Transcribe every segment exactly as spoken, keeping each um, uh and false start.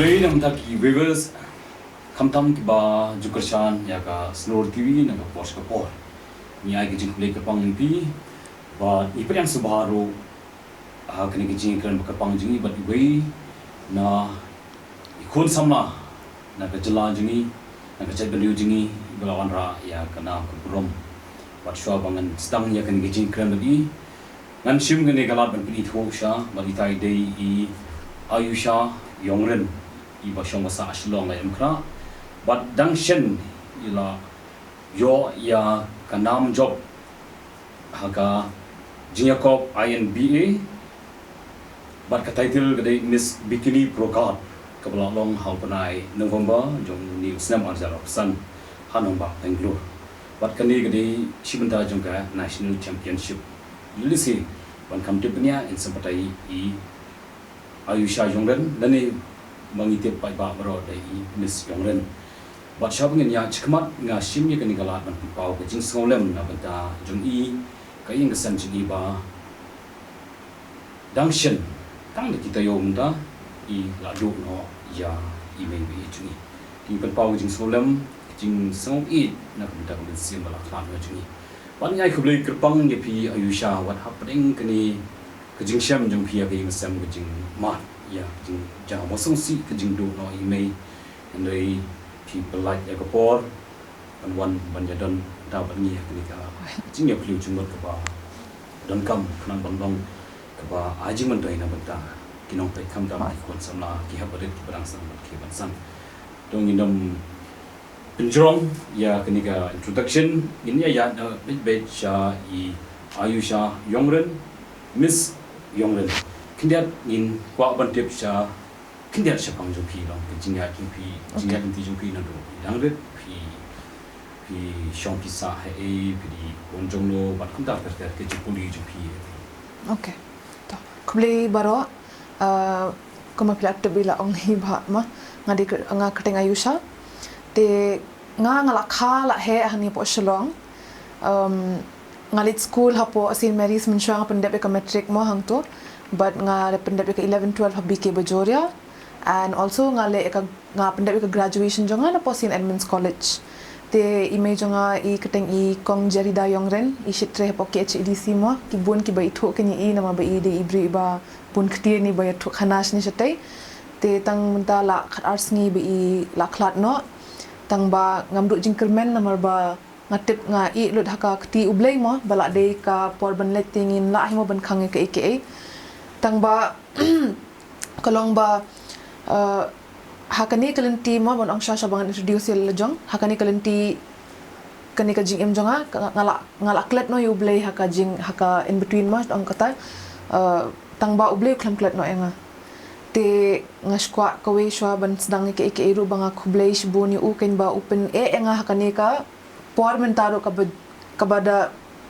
Ei, namar ki viewers, khamtam kiba ju kyrshan ïa ka Snor T V na ka por sha ka por. Ngi ai ka jingkhublei kyrpang ïa phi bad ngi pdiang sngewbha ruh ha kane ka jingkren ba kyrpang jong ngi bad iwei na i khun samla na ka jylla jong ngi, na ka jaitbynriew jong ngi, iba la wanrah ïa ka nam ka burom. Bad shuwa ba ngan sdang ïa kane ka jingkren bad i, ngan shim kane ka lad ban pynithuh sha bad ita i dei i Ayusha Ïongren, iba shong basa ha Shillong, la ïamkrah bad dang shen i la ïoh ïa ka nam jop ha ka jingïakob I N B A bad ka title ka dei Miss Bikini Pro Card, kaba la long ha u bnai November jong une u snem ar hajar arphew san ha nongbah Bangalore. Bad kane ka dei shi bynta jong ka National Championship. Lehse ban kham tip bniah, ngin sa batai i Ayusha Ïongren, lane ma ngi tip paidbah baroh da i Miss Ïongren. Bad shuwa ba ngin ïaid shakhmat, nga shim ïa kane ka lad ban pynpaw ka jingsngewlem na bynta jong i, ka ïing ka sem jong i ba dang shen, tang da ki taïew mynta, i la duh noh ïa i mei baieit jong i. Ngi pynpaw ka jingsngewlem, ka jingsngewbha na ka bynta ka mynsiem ba la khlad noh jong i. Bad ngi ai khublei kyrpang ïa phi Ayusha, wat hapdeng kane ka jingshem jong phi ïa ka ïing ka sem, ka jingmad ïa ka jingjia, mosong sih ka jingduh noh i mei, hynrei phi pynlait ïa ka por ban wan ban ïadon da bad ngi ha kane ka jingïapyllew jingmut kaba donkam khnang ban long kaba ai jingmyntoi na bynta ki nongpeit, khamtam ki khun samla, ki hep barit, kiba dang san bad kiba dang san. To ngin ym pynjrong ïa kane ka introduction, ngin ïa ïaid beit beit sha i Ayusha Ïongren, Miss Ïongren. Khyndiat ngin kwah ban tip sha khyndiat shaphang jong phi, long ka jingïaid jong phi, jingïaid lynti jong phi naduh i dang rit, phi, phi shong phi sah haei, phi dei khun jong no, bad kumta ter ter ka jingpule jong phi. Okay. To, khublei baroh. Uh, kumba phi la tip, phi la ong hi bha ma, nga dei, nga kyrteng Ayusha. Te nga, nga la kha la heh hangne hapoh Shillong. Um, nga leit skul hapoh Saint Mary's mynshuwa nga pyndep ïa ka matric mo hangto. Bad nga la pyndep ïa ka eleven twelve ha B K Bajoria. And also nga leh ïa ka, nga pyndep ïa ka graduation jong nga napoh Saint Edmund's College. Te i mei jong nga i kyrteng i Kong Jerida Ïongren, i shit trei hapoh K H A D C mo, ki bun kiba ithuh kein ïa i namar ba i dei i briew iba bun ktien, iba ïathuh khana shane shatei. Te tang mynta la khat ar sngi ba i la khlad noh. Tang ba ngam duh jingkyrmen namar ba nga tip, nga ïeh lut ha ka kti U Blei mo, ba la dei ka por ban leit te ngin lah hi mo ban khang ïa kaei kaei. Tang ba ka long ba, uh, ha kane ka lynti mo, ban ong shuwa shuwa ba ngan introduce ïa la jong, ha kane ka lynti, kane ka jingim jong nga, ka, nga la, nga la klet noh ïa U Blei ha ka jing, ha ka in between mo, ong kata, uh, tang ba U Blei u khlem klet noh ïa nga. Te nga shu kwah kawei shuwa ban sdang ïa kaei kaei ruh ba nga khublei shibun ïa u, kein ba u pyneh ïa nga ha kane ka por mynta ruh kaba, kaba da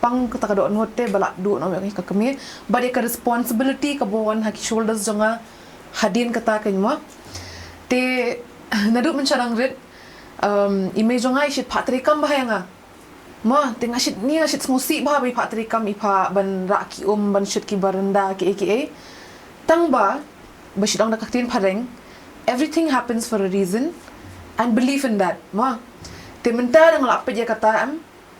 pang kata ka dohnud te ba la duh noh ïa ka kmie. Bad ïa ka responsibility kaba wan ha ki shoulders jong nga hadien kata kein mo. Te naduh mynshuwa dang rit, um, i mei jong nga i shait phah treikam bha ïa nga. Mo, te nga shait, ni nga shait sngewsih bha ba i phah treikam, i phah ban rah ki um, ban shut ki baranda, kiei kiei. Tang ba, ba shait ong da ka ktien phareng, everything happens for a reason, and believe in that. Mo, te mynta dang la peit ïa kata em,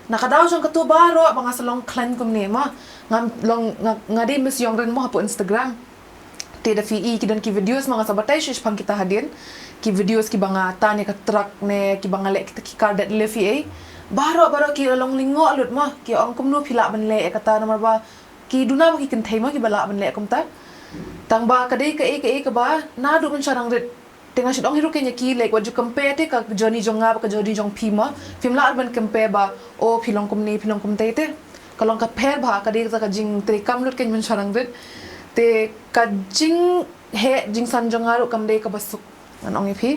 na ka daw jong kato baroh ba nga sa long khlaiñ kumne mo. Nga long, nga, nga dei Miss Ïongren mo hapoh Instagram. Te da phi i ki don ki videos mo, nga sa batai shuh shaphang kita hadien. Ki videos kiba nga tan ïa ka truck ne kiba nga leh kita ki kar dep leh phi i. Baroh baroh ki long lyngngoh lut mo. Ki ong kumno phi lah ban leh ïa kata namar ba ki duna ba ki kynthei mo kiba lah ban leh kumta. Tang ba ka dei kaei kaei kaba naduh mynshuwa dang rit. Te nga shait ong hi ruh kein ïa ki, like, wat ju compare te ka journey jong nga bad ka journey jong phi mo. Phim lah ban compare ba, oh, phi long kumne, phi long kumtei te. Ka long ka pher bha, ka dei kata ka jingtreikam lut kein mynshuwa dang rit. Te ka jingheh jingsan jong nga ruh kam dei kaba suk, ngan ong ïa phi.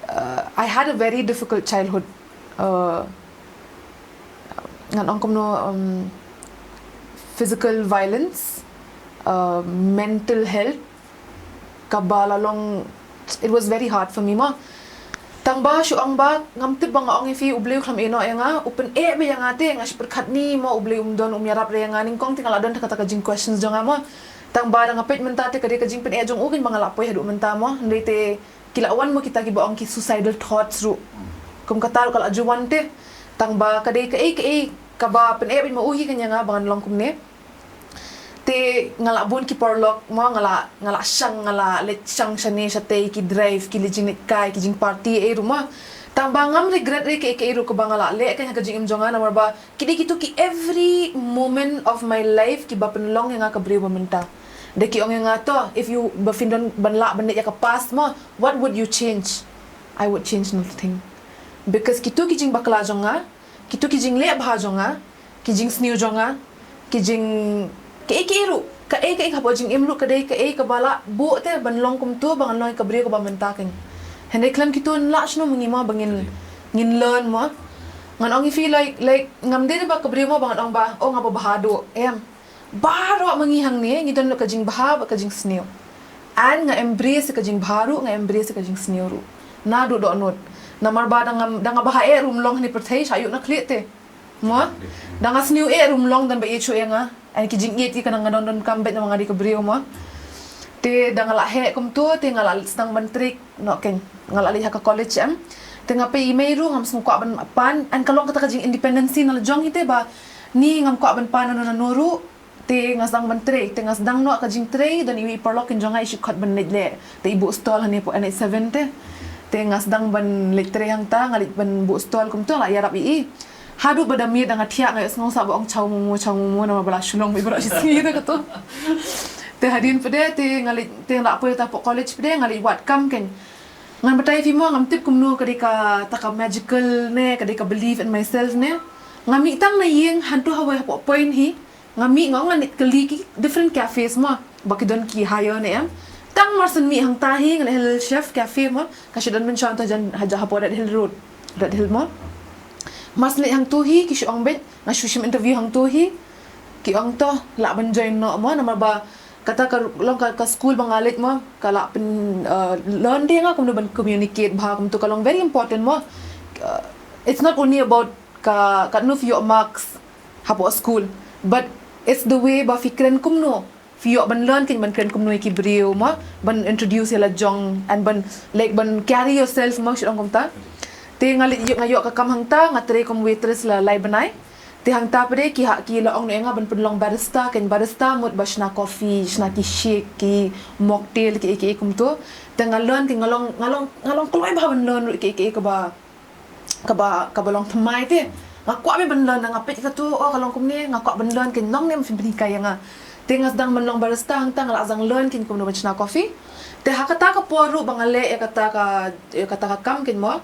Uh, I had a very difficult childhood. Uh, ngan ong kumno, um, physical violence, uh, mental health, kaba la long, it was very hard for me mo. Tang ba shu ong ba ngam tip ba nga ong ïa phi, U Blei u khlem ïeh noh ïa nga, u pyneh beit ïa nga te, nga shu pyrkhat ni mo, U Blei um don, um ïarap re ïa nga, nyngkong te nga la don kata ka jing questions jong nga mo. Tang ba da nga peit mynta te ka dei ka jingpyneh jong u kein ba nga la poi haduh mynta mo. Hynrei te ki la wan mo kita kiba ong ki suicidal thoughts ruh. Kum kata ruh ka la ju wan te. Tang ba ka dei kaei kaei kaba pyneh bad ma u hi ka ïa nga ba ngan long kumne. Te nga la bun ki paralok mo, nga la nga la shang, nga la leit shang shane shatei, ki drive, ki leit jingnikai, ki jingparty ei ruh mo. Tang ba ngam regret re kaei kaei ruh kaba nga la leh ka ha ka jingim jong nga, namar ba ki dei kitu ki every moment of my life kiba pynlong ïa nga ka briew ba mynta. Da ki ong ïa nga to, if you, ba phin don ban lah ban leit ïa ka past mo, what would you change? I would change nothing. Because kitu ki jingbakla jong nga, kitu ki jingleh bha jong nga, ki jingsniew jong nga, ki jing, kaei kaei ruh, kaei kaei hapoh jingim ruh ka dei kaei kaba la buh te ban long kumtu ba ngan long ka briew kaba mynta kane. Hynrei khlem kitu ngi lah shano mynta mo ba ngin, ngin learn mo. Ngan ong ïa phi, like, like ngam dei ba ka briew mo ba ngan ong ba, oh, nga ba bha duh, em. Baroh ma ngi hangne ngi don ka jingbha bad ka jingsniew. And nga embrace ka jingbha ruh, nga embrace ka jingsniew ruh. Naduh dohnud. Namar ba da nga, da nga bha eh ruh ym long hangne pyrthei sha ïuh na khlieh te. Mo? Da nga sniew eh ruh ym long, don ba ïeit shuh ïa nga. Ai ki jingïeit ki ka nang nga don donkam bad nga dei ka briew mo. Te da nga la heh kumtu te nga la sdang ban trei noh kane. Nga la leit ha ka college em. Te nga peit i mei ruh ngam sngew kwah ban pan, and ka long kata ka jing independency na la jong hi te ba ni ngam kwah ban pan nano nano ruh. Te nga sdang ban trei, te nga sdang noh ka jingtrei, don iwei i paralok kin jong nga i shu khot ban leit leh. Te i buh stall hangne hapoh N H seven te. Te nga sdang ban leit trei hangta, nga leit ban buh stall kumtu, la ïarap ïa i. Haduh ba da miet da nga thiah, nga ïohsngew sa ba ong chow momo, chow momo, namar ba la shu long ba i baroh shi sngi te kato. Te hadien pat de te nga leit, te nga la poi ta hapoh college pat de nga leit wad kam kane. Ngan batai ïa phi mo, ngam tip kumno ka dei kata ka magical ne, ka dei ka believe in myself ne. Nga mih tang na ïing hangtu ha wei hapoh point hi. Nga mih, nga ong ngan leit kylli ki different cafes mo, ba ki don ki hire ne em. Tang mar shen mih hangta hi, nga leit ha Lil Chef Cafe mo, ka shu don mynshuwa hangta jan, ha, hapoh Red Hill Road, Red Hill mo. Mar shen leit hangtu hi ki shu ong beit, nga shu shim interview hangtu hi. Ki ong to lah ban join noh mo, namar ba kata ka long ka, ka school ba nga leit mo, ka lah pyn, uh, learn de ïa nga kumno ban communicate bha kumtu, ka long very important mo. Uh, it's not only about ka, katno phi ïoh marks hapoh school, but it's the way ba phi kren kumno, phi ïoh ban learn kane ban kren kumno ïa ki briew mo, ban introduce ïa la jong, and ban, like, ban carry yourself mo, shu ong kumta. Te nga leit, nga ïoh ka kam hangta, nga trei kum waitress la lai bnai. Te hangta pat de ki ha, ki la ong noh ïa nga ban pynlong barista, kane barista mut ba shna coffee, shna ki shake, ki mocktail, kiei kiei kumtu. Te nga learn, te nga long, nga long, nga long kloi bha ban learn ruh kiei kiei kaba kaba, kaba long thymmai te. Nga kwah bha ban learn, nga peit katu, oh, ka long kumne, nga kwah ban learn, kane nong ne ma phin pynhikai ïa nga. Te nga sdang ban long barista hangta, nga la sdang learn kane kumno ban shna coffee. Te ha kata ka por ruh ba nga leh ïa kata ka, ïa kata ka kam kane mo,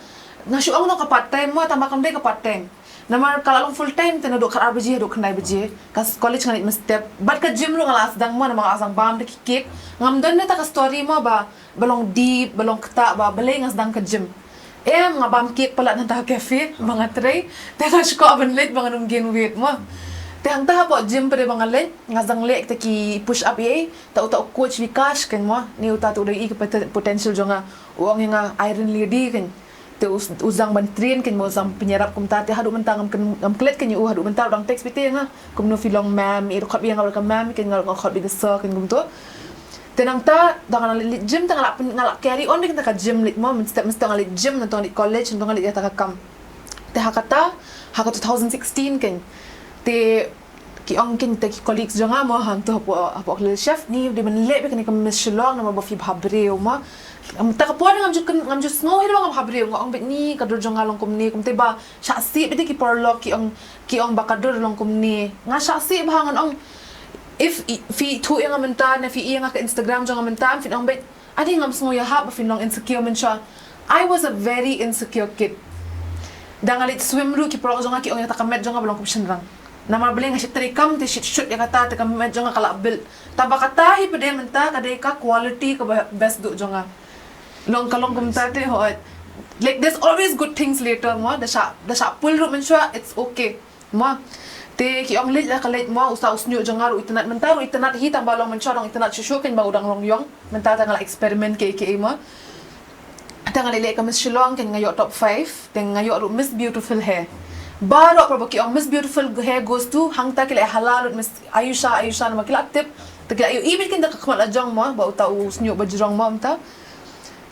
nga shu ong noh ka part time mo, tang ba kam dei ka part time. Namar ka la long full time te naduh khatar baje haduh khyndai baje. Ka s-, college nga leit mynstep. Bad ka gym ruh nga la sdang mo, namar nga la sdang bam da ki cake. Ngam don ne ta ka story mo ba ba long dip, ba long ktah, ba balei nga sdang ka gym. Em, nga bam cake palat na ta ka cafe ba nga trei. Te nga shu kwah ban leit ba ngan ym gain weight mo. Te hangta hapoh gym pat de ba nga leit, nga sdang leh kita ki push up ei, ta uta u coach Vikash kane mo. Ni uta te u dei i ka poten-, potential jong nga. U ong ïa nga Iron Lady kane. Te u, u sdang ban train kane mo, u sdang pynïarap kumta, te haduh mynta ngam kyn-, ngam klet kane ïa u, haduh mynta u dang text beit ïa nga. Kumno phi long ma'am, i ruh khot beit ïa nga ba ka ma'am, kane nga ruh nga khot beit da sir kane kumtu. Te nangta, da nga leit gym, te nga la pyn-, nga la carry on beit kata ka gym leit mo, mynstep mynstep nga leit gym, nangta nga leit college, nangta nga leit ïa kata ka kam. Te ha kata, ha ka two thousand sixteen kane. Te ki ong kine kita ki colleagues jong nga mo, hangtu hapoh, hapoh Lil Chef, ni dei ban leh beit kane ka Miss Shillong namar ba phi bha briew mo. Em, ta ka por ngam ju kyn-, ngam ju sngew hi ba nga bha briew, nga ong beit ni ka dur jong nga long kumne, kumte ba shah sih beit ki paralok ki ong, ki ong ba ka dur long kumne. Nga shah sih bha, ngan ong, if i, phi ithuh ïa nga mynta ne phi ïohi ïa nga ka Instagram jong nga mynta, phin ong beit, ani ngam sngew ïahap ba phin long insecure mynshuwa. I was a very insecure kid. Da nga leit swim ruh ki paralok jong nga ki ong ïa kata ka met jong nga ba long kum shynrang. Namar balei nga shait treikam te shait shut ïa kata, te ka met jong nga ka la build. Tang ba kata hi pat de mynta ka dei ka quality kaba best duh jong nga. Long ka long kumta te hooid. Like, there's always good things later mo, da shah, da shah pull ruh mynshuwa, it's okay. Mo. Te ki ong leit la ka leit mo, uta u shñiuh jong nga ruh u itynnad, mynta ruh u itynnad hi, tang ba long mynshuwa dang itynnad shuh shuh, kane ba u dang long ïong. Mynta te nga la experiment kiei kiei mo. Te nga leit leh ka Miss Shillong, kane nga ïoh top five, te nga ïoh ruh Miss Beautiful Hair. Baroh parabangeit ki ong Miss Beautiful Hair goes to, hangta ki la hala lut Miss Ayusha, Ayusha, namar ki la tip. Te ki la ïohi beit kane da ka khmat la jong mo, ba uta u shñiuh ba jrong mo mynta.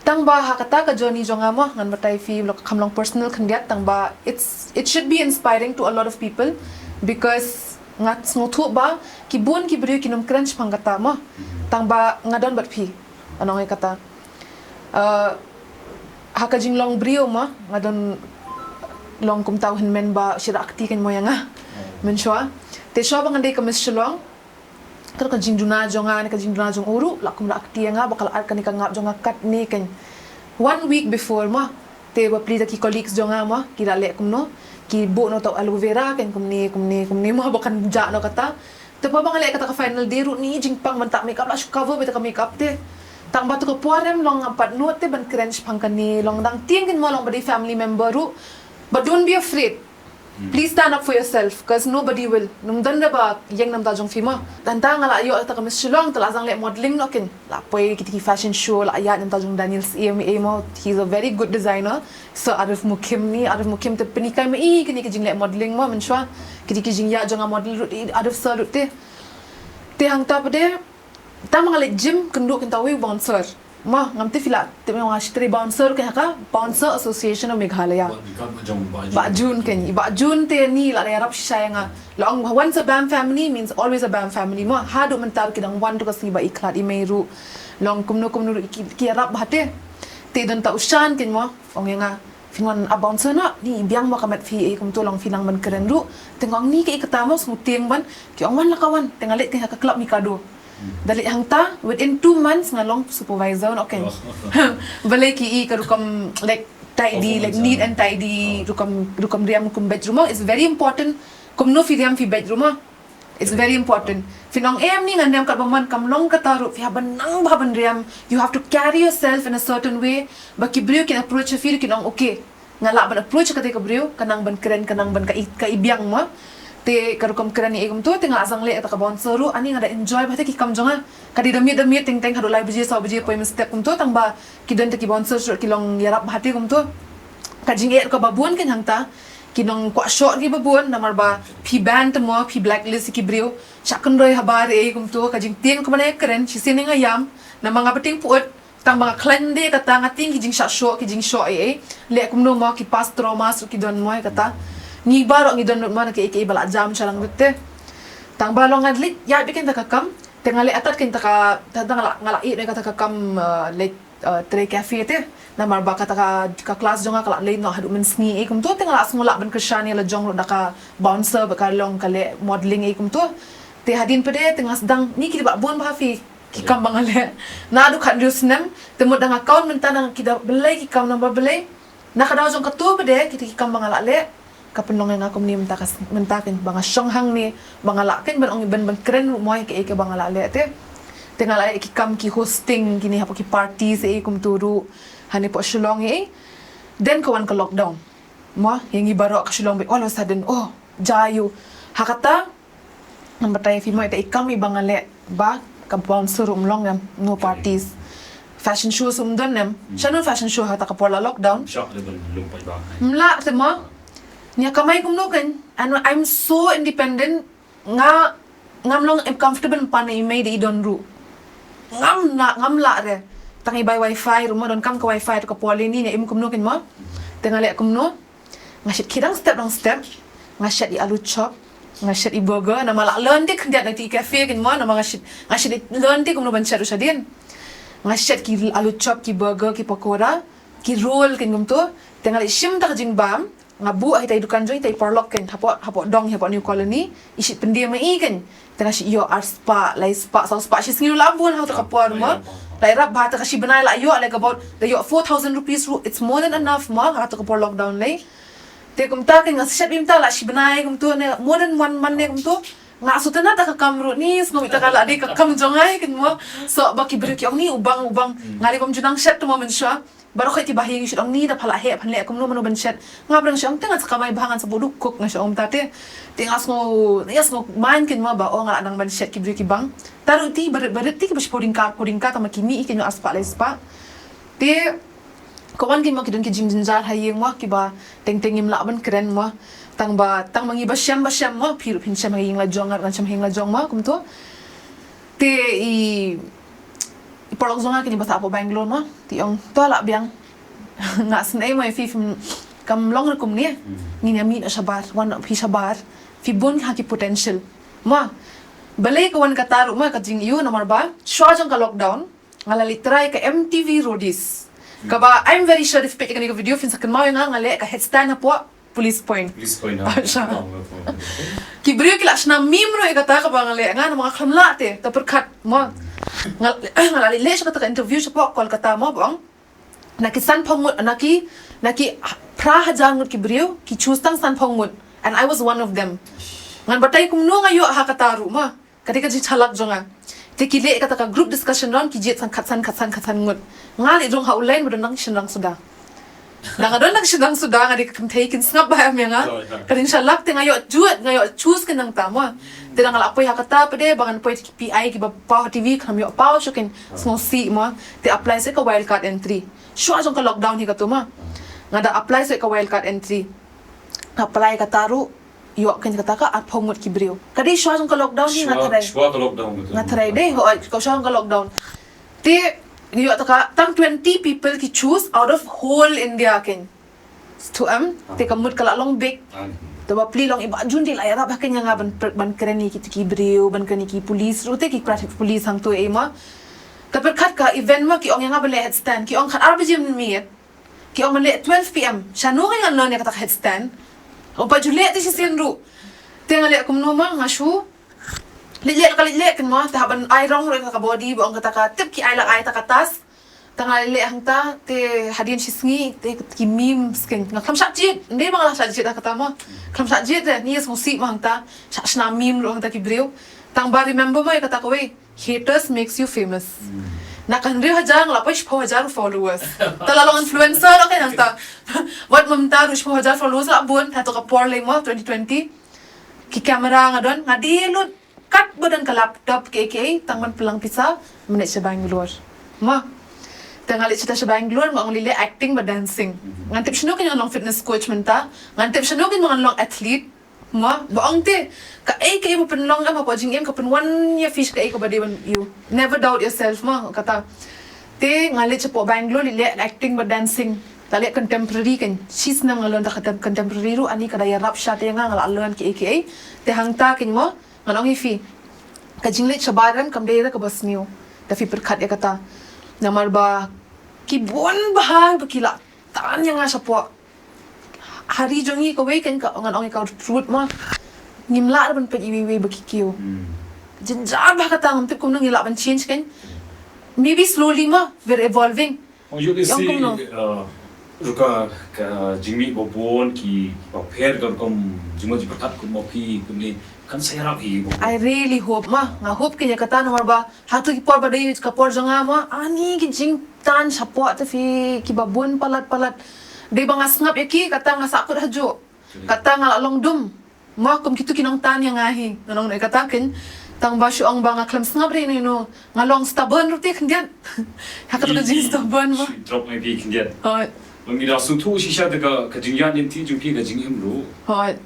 Tang ba ha kata ka journey jong nga mo, ngan batai phi, lok kham long personal khyndiat, tang ba it's, it should be inspiring to a lot of people, because nga sngewthuh ba ki bun ki briew kin ym kren shaphang kata mo. Tang ba nga don bad phi, ngan ong ïa kata. Uh, ha ka jinglong briew mo, nga don long kumta u hynmen ba shi rakti kan mo ïa nga. Mynshuwa. Te shuwa ba ngan dei ka Miss Shillong, ka, ka jingduna jong nga ne ka jingduna jong u ruh la kum rakti ïa nga ba ka la ar kane ka ngap jong nga katne kan. One week before mo, te ba plie da ki colleagues jong nga mo, ki la leh kumno, ki buh noh tau aloe vera kan, kumne, kumne, kumne mo, ba kan jah noh kata. Te pha ba nga leh kata ka final day ruh, ni jingpang ban tah makeup, la shu cover beit da ka makeup te. Tang ba tu ka por em long ngam pat nud te ban kren shaphang kane, long dang tieng kan mo, long ba dei family member ruh. But don't be afraid. Please stand up for yourself, 'cause nobody will. Ym don re ba ïeng na bynta jong phi mo. Tang ba nga la ïoh kata ka Miss Shillong, te la zang leh modeling noh kan. La poi kiti ki fashion show, la ïaid na bynta jong Daniel Syiem, eh mo, he's a very good designer. Sir Arif Mukim ni, Arif Mukim te pynhikai ma i kine ki jingleh modeling mo, mynshuwa. Kiti ki jingïaid jong nga model ruh, i Arif sir ruh te. Te hangta pat de, tang ba nga leit gym, kynduh kynta wei u bouncer. Mo, ngam tip phi la tip ne em, nga shi trei bouncer kan ha ka Bouncer Association of Meghalaya. Bah Jun kan, i Bah Jun te ni la ïarap shisha ïa nga. La ong once a BAM family means always a BAM family mo. Haduh mynta ki dang wan tu ka sngi ba i khlad i mei ruh. Long kumno kumno ruh ki, ki ïarap bha te. Te don ta u Shan kan mo, ong ïa nga, phin wan ap bouncer noh, ni i biang mo ka met phi, eh, kumto, long phi nang ban kren ruh. Te nga ong ni kaei kata mo, sngewtieng ban. Ki ong wan la ka wan, te nga leit kan ha ka club Mikado. Da leit hangta, within two months nga long supervisor noh kan. Balei ki i ka rukom, like, tidy, like, neat and tidy, rukom, rukom riam, rukom beit ruh mo, it's very important. Kumno phi riam phi beit ruh mo. It's very important. Phin ong em ni ngan riam katba mon, kam long kata ruh, phi hap ban nang bha ban riam. You have to carry yourself in a certain way. Ba ki briew kin approach phi ruh kin ong, okay, nga lah ban approach kata ka briew, ka nang ban kren, ka nang ban ka i, ka i biang mo. Te ka rukom kren ïa i kumto, te nga la zang leh kata ka bouncer ruh, ani nga da enjoy bha te ki kam jong nga. Ka dei da miet da miet, teng teng haduh lai baje, saw baje, poi mynstep kumto, tang ba ki don te ki bouncer ruh ki long ïarap bha te kumto. Ka jingeh ruh kaba bun kan hangta, ki nang kwah shoh ki ba bun, namar ba phi ban te mo, phi blacklist ki briew. Shah kynroi habar eh kumto, ka jingtieng kumba nga kren, shisien nga ïam, namar nga bteng put, tang ba nga khlaiñ de kata, nga tieng ki jingshah shoh, ki jingshoh eh, eh. Leh kumno mo, ki past traumas ruh ki don mo, eh, kata. Ngi baroh ngi don lut mo na kiei kiei ba la jam sha lang lut te. Tang ba long nga leit ïaid beit kan ta ka kam, te nga leh atat kan ta ka, ta, ta nga la, nga la ïeh ne kata ka kam, uh, leit, uh, trei cafe te. Namar ba kata ka, ka class jong nga ka la leit noh haduh mynsngi eh kumto, te nga la sngew lah ban kyrshan ïa la jong ruh da ka bouncer bad ka long ka leh modeling eh kumto. Te hadien pat de, te nga sdang, ni ki dei ba bun bha phi ki kam ba nga leh. Naduh khathynriew snem, te mut da nga count mynta na ki da balei ki kam, namar balei. Na ka daw jong kato pat de, kita ki kam ba nga la leh, ka pynlong ïa nga kumne mynta ka s-, mynta kan ba nga shong hangne, ba nga lah kan ban ong ban, ban kren ruh mo ïa kaei kaei ba nga la leh te. Te nga la leh ki kam ki hosting kine hapoh ki party se eh kumto ruh, hangne hapoh Shillong eh. Then ka wan ka lockdown. Mo, ïa ngi baroh ka Shillong beit, all of a sudden, oh, jia ïa u. Ha kata, ngan batai ïa phi mo, ita i kam i ba nga leh ba ka bouncer ruh ym long em, no parties. Fashion show ruh ym don em. Shano fashion show ha kata ka por la lockdown. Ym lah te mo. Nga kamai kumno kan. And I'm so independent. Nga, ngam long em comfortable pan i mei da i don ruh. Ngam lah, ngam lah re. Tang i bai wifi ruh mo, donkam ka wifi ruh ka por lei ni, nga im kumno kan mo. Te nga leh kumno. Nga shit khie dang step dang step. Nga shet i alu chop. Nga shet i burger. Namar la learn te khyndiat na kti ki cafe kan mo. Namar nga shit, nga shit learn te kumno ban shet ruh shadien. Nga shet ki alu chop, ki burger, ki pakora, ki roll kan kumto. Te nga leit shim ta ka jingbam. Nga buh ha ita i dukan jong ita i paralok kan hapoh, hapoh dong hapoh New Colony. I shit pyndie ma i kan. Te nga shit ïoh ar spah, lai spah, saw spah, shi sngi la bun ha kata ka por mo. Lai rap ba ha kata ka shi bnai la ïoh, like, about, la ïoh four thousand rupees ruh, it's more than enough mo ha kata ka por lockdown lei. Te kumta kan nga shet beit mynta la shi bnai kumto ne, more than one month ne kumto. Nga shu tynat da ka kam ruh ni, sngew ita ka la dei ka kam jong nga kan mo. So ba ki briew ki ong ni u bang, u bang. Nga lei bym ju nang shet te mo mynshuwa. Baroh khoit ki bahaïing ki shu ong ni da pha la heh phan leh kumno mano ban shet. Nga pyrshang shu ong te ngan sa kamai bha, ngan sa buh dukuk, nga shu ong mynta te. Te nga sngew, nga sngew mind kan mo ba oh nga la nang ban shet ki briew ki bang. Te ruh te barit barit te kiba shiphew tyngka, phew tyngka tang ba ki mih kan mo ar spah lai spah. Te ka wan kan mo ki don ki jingjynjar ha ïing mo kiba teng teng ngim lah ban kren mo. Tang ba, tang ba ngi ba shem ba shem mo, phi ruh phin shem ha ïing la jong, nga ruh ngan shem ha ïing la jong mo kumto. Te i, i Paralok jong nga kine ba sah hapoh Bangalore mo, te ong to lah biang. Nga sngew mo ïa phi, phim, kam long ruh kumne. Ngin ïa mih noh shabar, wan noh phi shabar. Phi bun ha ki potential. Mo. Balei ka wan kata ruh mo ka jingïoh namar ba shuwa jong ka lockdown nga la leit try ka M T V Roadies. Kaba I'm very sure if phi peit ïa kane ka video phin sa kynmaw ïa nga, nga leh ka headstand hapoh Police Point. Police Point. Ki briew ki la shna meme ruh ïa kata kaba nga leh, nga namar nga khlem lah te, ta pyrkhat mo. Nga nga la leit leh sha kata ka interview shapoh Kolkata mo, ba ong na ki sanphew ngut, na ki, na ki phra hajar ngut ki briew ki choose tang sanphew ngut, and I was one of them. Ngan batai kumno nga ïoh ha kata ruh mo. Ka dei ka jingchalak jong nga. Te ki leh kata ka group discussion round, ki jied san, khatsan, khatsan, khatsan ngut. Nga leh jong ha u line ba don nang shynrang suda. Da nga don nang shynrang suda, nga dei ka kynthei, kin sngap bha em ïa nga. Ka dei ka jingchalak, te nga ïoh jut, nga ïoh choose kin nangta mo. Te da nga la poi ha kata pat de, ba ngan poi ki P I kiba paw ha T V, khlem ïoh paw shuh, kin sngewsih mo. Te apply sa ka wildcard entry. Shuwa jong ka lockdown hi kato mo. Nga da apply sa ka wildcard entry. Nga apply kata ruh, ïoh kein kata ka arphew ngut ki briew. Ka dei shuwa jong ka lockdown hi, nga tharai. Shuwa ka lockdown. Nga tharai dei, hooid, ka shuwa jong ka lockdown. Te ïoh ta ka tang twenty people ki choose out of whole India kein. To em, te ka mut ka la long big. Te ba plie long i Bah Jun te la ïarap ha kein ïa nga ban, ban kren ïa ki, ki briew, ban kren ïa ki police ruh, te ki traffic police hangto ei mo. Te pyrkhat ka event mo, ki ong ïa nga ban leh headstand, ki ong khat ar baje mynmiet. Ki ong ban leh twelve P M. Shano ngan leh ïa kata ka headstand? Ong pat ju leh te shisien ruh. Te nga leh kumno mo, nga shu leh leh ka leh leh kein mo, te hap ban ai rong ruh ïa ka body, ba ong kata ka tip ki ai la ai ta ka task. Te nga leh leh hangta, te hadien shi sngi te ki memes kein. Nga khlem shah jied, ym dei ba nga la shah jied ha kata mo. Khlem shah jied de, nga sngewsih mo hangta. Shah shna meme ruh hangta ki briew. Tang ba remember mo ïa kata kawei. Haters makes you famous. Na ka hynriew hajar nga la poi shiphew hajar followers. Ta la long influencer, okay, nangta. Wat mynta ruh shiphew hajar followers la bun, hato ka por lei mo twenty twenty. Ki camera nga don, nga die lut kat ba don ka laptop kiei kiei, tang ban pynlang pisa, mynne sha Bangalore. Mo. Te nga leit sha Bangalore, nga ong lei leh acting bad dancing. Ngan tip shano kein ngan long fitness coach mynta, ngan tip shano kein ngan long athlete. Mo, ba ong te, kaei kaei ba pynlong em hapoh jingim ka pynwan ïa phi sha kaei kaba dei ban ïoh. Never doubt yourself mo, kata. Te nga leit shapoh Bangalore leit leh acting bad dancing. Nga leh contemporary kein. Shi snem nga learn ta contem-, contemporary ruh, ani ka da ïarap shata ïa nga, nga la learn kiei kiei. Te hangta kein mo, ngan ong ïa phi. Ka jingleit shabar em kam dei re kaba sniew. Da phi pyrkhat ïa kata. Namar ba ki bun bha ba ki la tan ïa nga shapoh. Ha ri jong ngi kawei kein ka, ngan ong ïa ka, truth mo. Ngim lah ban peit iwei iwei ba ki kiew. Jynjar bha kata, ngam tip kumno ngi lah ban change kein. Maybe slowly mo, we're evolving. Ong ïoh lei shi, uh, ruh ka, ka jingmih ba bun ki, ba pher ka rukom jingmut jingpyrkhat kum ma phi kumne kan sa ïarap hi ba bun. I really hope mo. Nga hope kein ïa kata namar ba hato ki por ba dei ka por jong nga mo, ani ki jingtan shapoh te phi kiba bun palat palat. Dei ba nga sngap ïa ki, kata nga sahkut hajuh. Kata nga la long dum. Mo kum kito ki nongtan ïa nga hi. Nga long ïa kata kein. Tang ba shu ong ba nga khlem sngap re ino ino. Nga long stubborn ruh te khyndiat. Ha kato ka jing stubborn mo. Shu drop mai phi khyndiat. Hooid. Ba ngi da sngewthuh shisha te ka, ka jingïaid lynti jong phi ka jingim ruh. Hooid.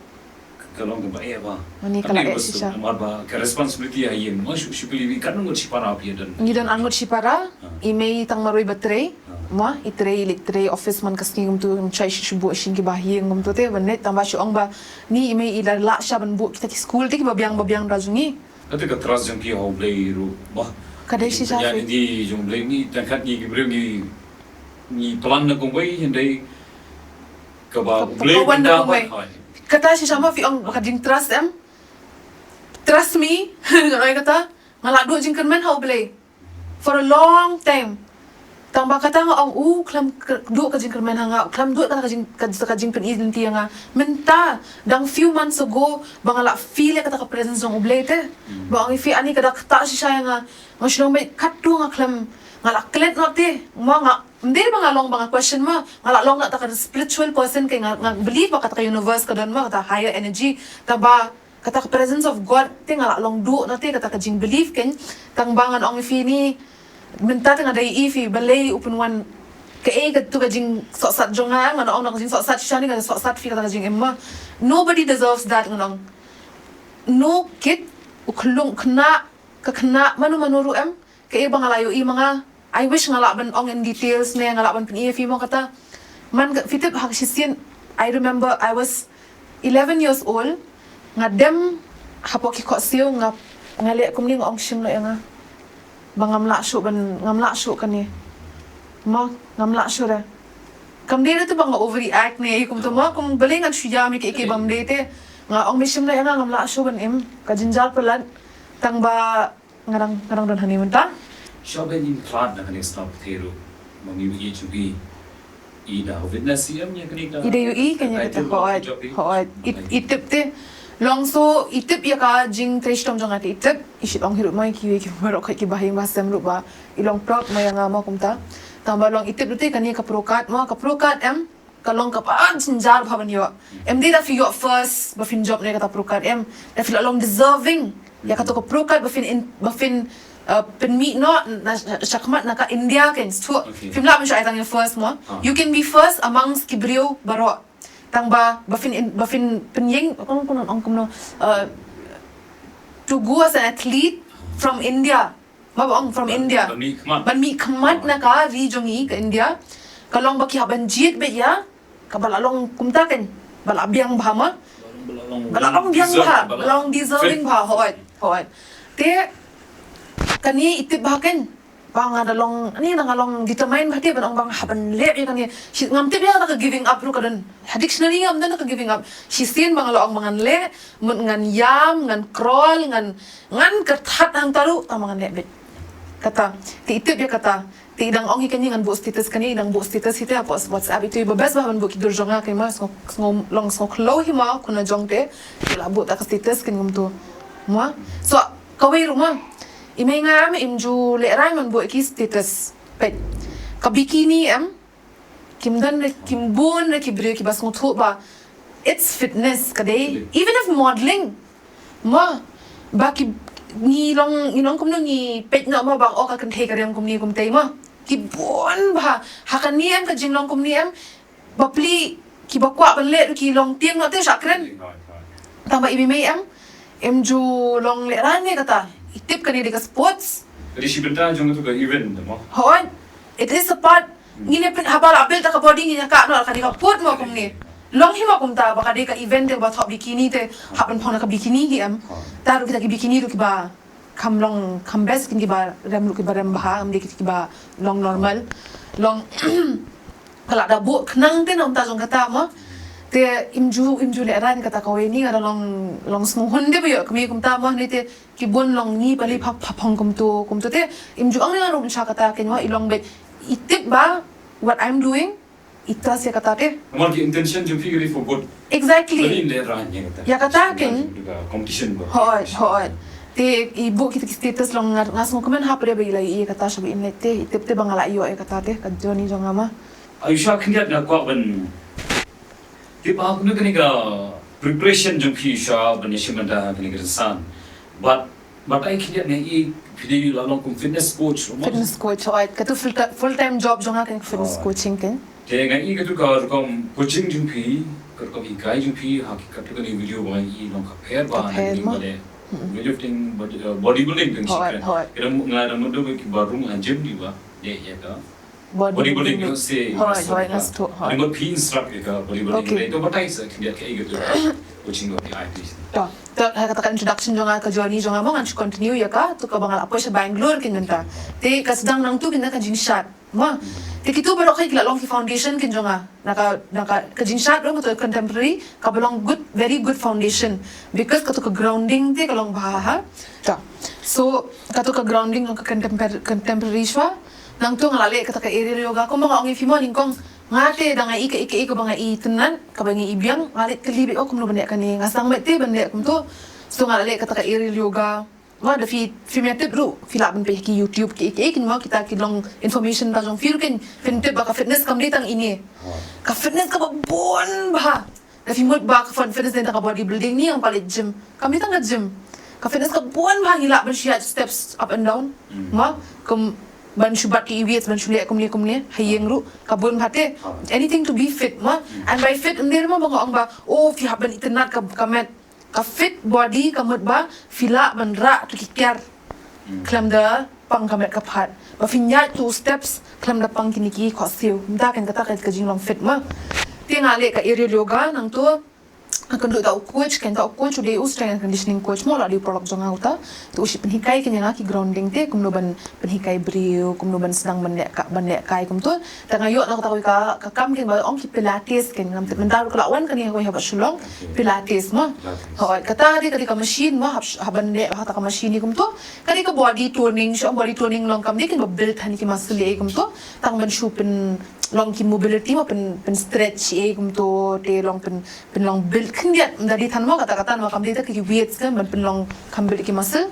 Ka long kaba eh ba. Ani ka la eh shisha. Namar ba ka responsibility ha ïing mo shu, shu phi katno ngut shipara phi don? Ngi don ar ngut shipara. I mei tang marwei ba trei. Mo, i trei, i leit trei office man ka sngi kumto, ym shai shu buh shisha ki ba ha ïing kumto te, ban leit tang ba shu ong ba ni i mei i la lah shisha ban buh kita ki school te kiba biang ba biang da jong ngi. Kata ka trust jong phi ha U Blei ruh ba. Ka dei shisha phi. Ïa ni jong U Blei ni, tang kat ngi ki briew ngi, ngi plan na kumwei, hynrei kaba U Blei ka wan na kumwei. Kata shisha mo phi ong ka jing trust em. Trust me, nga ong kata, nga la duh jingkyrmen ha U Blei. For a long time. Tang ba kata nga ong u khlem duh ka jingkyrmen ha nga, u khlem duh kata ka jing, ka, ka jingpyni lynti ïa nga. Mynta, dang few months ago, ba nga la feel ïa kata ka presence jong U Blei te. Ba ong ïa phi ani ka da kata shisha ïa nga. Nga shu long beit katto nga khlem, nga la klet noh te. Mo nga, ym dei ba nga long ba nga question mo. Nga la long kata ka spiritual person kein, nga, nga believe ba kata ka universe ka don mo, kata higher energy. Tang ba kata ka presence of God te nga la long duh noh te kata ka jingbelieve kein. Tang ba ngan ong ïa phi ni mynta te nga da ïohi phi balei u pynwan kaei kato ka jingsohsat jong nga, ngan ong na ka jingsohsat shisha ni ka sohsat phi kata ka jingim mo. Nobody deserves that ngan ong. No kid, u khyllung, khynnah, ka khynnah mano mano ruh em, kaei ba nga la ïohi ma nga. I wish nga lah ban ong in details ne, nga lah ban pyni ïa phi mo kata. Man ka, phi tip ha ka shisien, I remember I was eleven years old, nga dem hapoh ki khohsiew, nga, nga leh kumne, nga ong shim noh ïa nga. Ba ngam lah shuh ban, ngam lah shuh kane. Mo, ngam lah shuh re. Kam dei ruh te ba nga overreact ne, kumta mo, kum balei ngan shu ïam ïa kiei kiei bym dei te. Nga ong me shim noh ïa nga, ngam lah shuh ban im. Ka jynjar palat. Tang ba nga dang, nga dang don hangne mynta. Shuwa ba ngin khlad na kane ka shnong pyrthei ruh, ma ngi ïohi jong ngi, i da witness ïa kane ka, i da ïohi kane ka, ka, ka, hooid, hooid. I, i tip te. Long so, i tip ïa ka jingtrei shitom jong nga te, i tip. I shait ong hi ruh ma ïa kiwei ki baroh ki bahaïing bahasem ruh ba i long proud ma ïa nga mo kumta. Tang ba long i tip ruh te kane ka pro card mo, ka pro card em, ka long kaba jynjar bha ban ïoh. Em dei da phi ïoh first ba phin jop ne kata pro card, em da phi la long deserving ïa kato ka pro card ba phin in, ba phin, uh, pynmih noh na, na shakhmat na ka India kan. Shuh. Okay. Phim lah ban shu ai tang ïa first mo. Ah. You can be first amongst ki briew baroh. Tang ba, ba phin in, ba phin pynïeng, ong kumno, ong kumno, uh, to go as an athlete from India. Ba, ba ong from India. Ban mih khmat. Ban mih khmat na ka ri jong ngi ka India. Ka long ba ki hap ban jied beit ïa, kaba la long kumta kan. Ba la biang bha ma. Ba la long, ba la long biang bha, ba la long deserving bha, hooid, hooid. Te kane i tip bha kan. Ba nga da long, ani nga long determined bha te ban ong ba nga hap ban leh ïa kane. Shi, ngam tip ïa ka giving up ruh ka don. Ha dictionary ngam don ka giving up. Shisien ba nga la ong ba ngan leh, mut ngan ïam, ngan crawl, ngan, ngan kyrthat hangta ruh, tang ba ngan leh beit. Kata, te i tip ïa kata. Te i dang ong hi kane ngan buh status kane, i dang buh status hi te ha WhatsApp, itu iba best bha ban buh ki dur jong nga kane ma, sngew, sngew, long sngew khloo hi ma, khynnah jong te, te la buh ta ka status kane kumtu. Ma, so, kawei ruh ma. I mei nga ma im ju lehraiñ ban buh ki status. Peit. Ka bikini em, kim don re, kim bun re ki briew kiba sngewthuh ba it's fitness ka dei. Even if modeling. Ma, ba ki, ngi long, ngi long kumno ngi peit noh ma ba, oh, ka kynthei ka rem kumne kumtei ma. Ki bun bha, ha kane em ka jinglong kumne em, bapli kiba kwah ban leh ruh ki long tieng noh te shah kren. Tang ba i mei em, im ju long lehraiñ ne kata. I tip kane dei ka sports. Ka dei shi bynta jong katu ka event mo. Hooid. It is a part. Ngi ne pyn haba la build ta ka body ngi ne ka noh ka dei ka put mo kumne. Long hi mo kumta ba ka dei ka event te ba thok bikini te hap ban phong na ka bikini hi em. Ta ruh kita ki bikini ruh kiba kham long, kham best kin kiba rem ruh kiba rem bha, em dei kita kiba long normal. Long ka la da buh khnang te na kumta jong kata mo. Te im ju, im ju lehraiñ kata kawei ni nga da long, long sngewhun te ba ïoh kmie kumta mo ni te ki bun long ni pali pha, pha phong kumtu, kumtu te im ju ong ni nga ruh sha kata kein wa i long beit i tip ba what I'm doing. Ita sia kata te. Namar ki intention jong phi ka dei for good. Exactly. Bali lehraiñ ïa kata. Ïa kata kein. Competition ba. Hooid, hooid. Te i buh kita ki status long nga, nga sngewkmen ha pyrshah ba i la ïa kata shaba in leh te, i tip te ba nga la ïoh ïa kata te, ka journey jong nga ma. Aisha, khyndiat nga kwah ban tip ha kumno kane ka preparation jong phi Aisha ban ïashim bynta ha kane ka rynsan. But But ai khyndiat nga i phi dei la long kum fitness coach ruh mo. Fitness coach, hooid. Katu full ti-, full time job jong nga ka fitness coaching kein. Te nga i katu ka rukom coaching jong phi, ka rukom hikai jong phi, ha ki katu kane video ba nga i long ka pher bha na kane ka weightlifting, body, uh, bodybuilding kein. Hooid, hooid. Kata nga da mut ba kiba rung ha gym dei ba dei ïa ka bodybuilding, you know, say, hooid, hooid, nga sngewthuh, hooid. Ni ba phi instruct ïa ka bodybuilding, okay. To batai sa khyndiat kaei katu coaching ba phi ai phi. To, to, ha kata ka introduction jong nga, ka journey jong nga mo, ngan shu continue ïa katu kaba nga la poi sha Bangalore kein mynta. Te ka sdang nangtu kein na ka jingshad mo. Te kitu baroh kein ki la long ki foundation kein jong nga. Na ka, na ka, ka jingshad ruh, katu contemporary kaba long good, very good foundation. Because katu ka grounding te ka long bha ha. Ta. So katu ka grounding ka contempor-, contemporary shuwa. Nangtu nga la leh kata ka aerial yoga. Kumba nga ong ïa phi mo nyngkong, nga te da nga i kaei kaei kaba nga itynnad, kaba nga i biang, nga leit kylli beit, oh, kumno ban leh kane, nga sdang beit te ban leh kumtu. So nga la leh kata ka aerial yoga. Mo, da phi, phim ïa tip ruh, phi lah ban peit ha ki YouTube, ki, ki, ki, mo, kita ki long information ba jong phi ruh kein, phin tip ba ka fitness kam dei tang ine. Ka fitness kaba bun bha. Da phi mut ba ka fitness dei tang ka bodybuilding, ni ong pale gym. Kam dei tang ka gym. Ka fitness ka bun bha, ngi lah ban shu ïaid steps up and down. Mo, kum ban shu bat ki weights, ban shu leh kumne kumne, ha ïing ruh ka bun bha te. Anything to be fit mo. And by fit ym dei mo ba nga ong ba, oh, phi hap ban itynnad ka, ka met. Ka fit body ka mut ba phi lah ban rah tu ki kiar khlem da pang ka met ka phad. ba phin ïaid tu steps khlem da pang kine ki khohsiew. Mynta kan kata ka jinglong fit ma. Te nga leh ka aerial yoga nangtu. Nga kynduh da u coach, kan da u coach u dei u strength and conditioning coach mo, la dei u paralok jong nga uta. Te u shu pynhikai kan ïa nga ki grounding te kumno ban pynhikai briew, kumno ban sdang ban leh ka, ban leh kai kumtu. Te nga ïoh na kata ka, ka kam kan ba ong ki pilates kan, ngam tip mynta ruh ka la wan kane ha Shillong. Pilates mo. Hooid, kata dei, ka dei ka machine mo, hap, hap ban leh ha kata ka machine kumtu. Ka dei ka body toning, shu ong body toning long kam dei kan ba build hani ki muscle ïa kumtu. Tang ban shu pynlong ki mobility mo, pyn, pyn stretch ïa kumtu, te long pyn, pynlong build khyndiat. Ym da dei than mo kata kata, namar kam dei ta ki weights kan ban pynlong kham build ki muscle.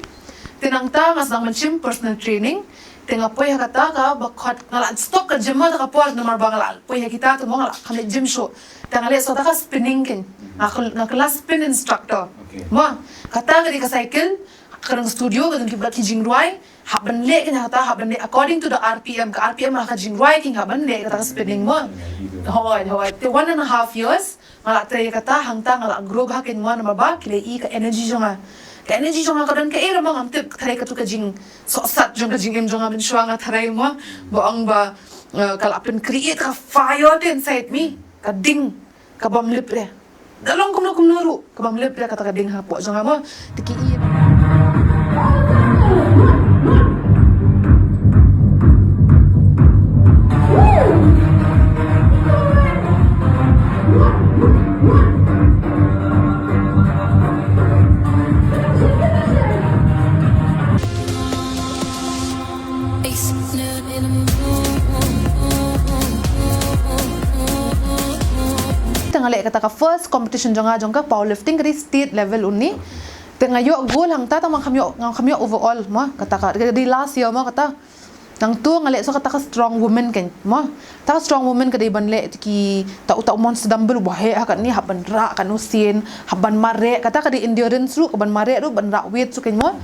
Te nangta nga sdang ban shim personal training. Te nga poi ha kata kaba khot, nga la stop ka gym ma ta ka por namar ba nga la poi ha kita te mo nga la kham leh gym shuh. Te nga leh sa ta ka spinning kan. Nga kyl-, nga kylla spin instructor. Mo, kata ka dei ka cycle, ka dang studio, ka dang ki bad ki jingrwai, hap ban leh kan ha kata, hap ban leh according to the R P M, ka R P M ha ka jingrwai kan hap ban leh kata ka spinning mo. Hooid, hooid. Te one and a half years, nga la trei kata, hangta nga la grow bha kan mo namar ba ki la i ka energy jong nga. Ka energy jong nga ka don kaei ruh mo ngam tip, tharai katu ka jingsohsat jong ka jingim jong nga mynshuwa nga tharai mo, ba ong ba, eh, ka la pyn create ka fire te inside me, ka ding, ka bym lip re. Da long kumno kumno ruh, ka bym lip re kata ka ding hapoh jong nga mo, te ki i. Te nga leh kata ka first competition jong nga jong ka powerlifting ka dei state level uni. Te nga ïoh gold hangta tang ba nga kham ïoh, nga kham ïoh overall mo kata ka, ka dei last year mo kata. Nangtu nga leh sa kata ka strong woman kan mo. Ta ka strong woman ka dei ban leh ki ta u, ta u mon sdam bel waheh ha katni hap ban rah kan u sien, hap ban mareh, kata ka dei endurance ruh, ka ban mareh ruh, ban rah weight ruh kan mo.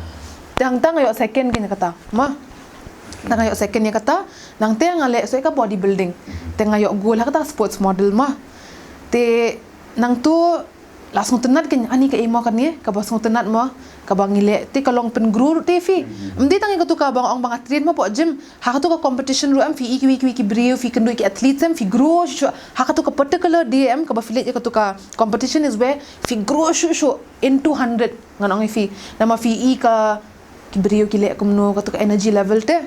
Te hangta nga ïoh second kan kata mo. Te nga ïoh second ïa kata, nangta nga leh sa ka bodybuilding. Te nga ïoh gold ha kata sports model mo. Te nangtu la sngewtynnat kan, ani kaei mo kane, kaba sngewtynnat mo, kaba ngi leh, te ka long pyngrow ruh te phi. Ym dei tang ïa katu kaba nga ong ba nga train mo poh gym, ha katu ka competition ruh em, phi i kiwei kiwei ki briew, phi kynduh ki athletes em, phi grow shuh shuh. Ha katu ka particular day em, kaba phi leh ïa katu ka competition is where phi grow shuh shuh into hundred. Ngan ong ïa phi, namar phi i ka ki briew ki leh kumno, katu ka energy level te.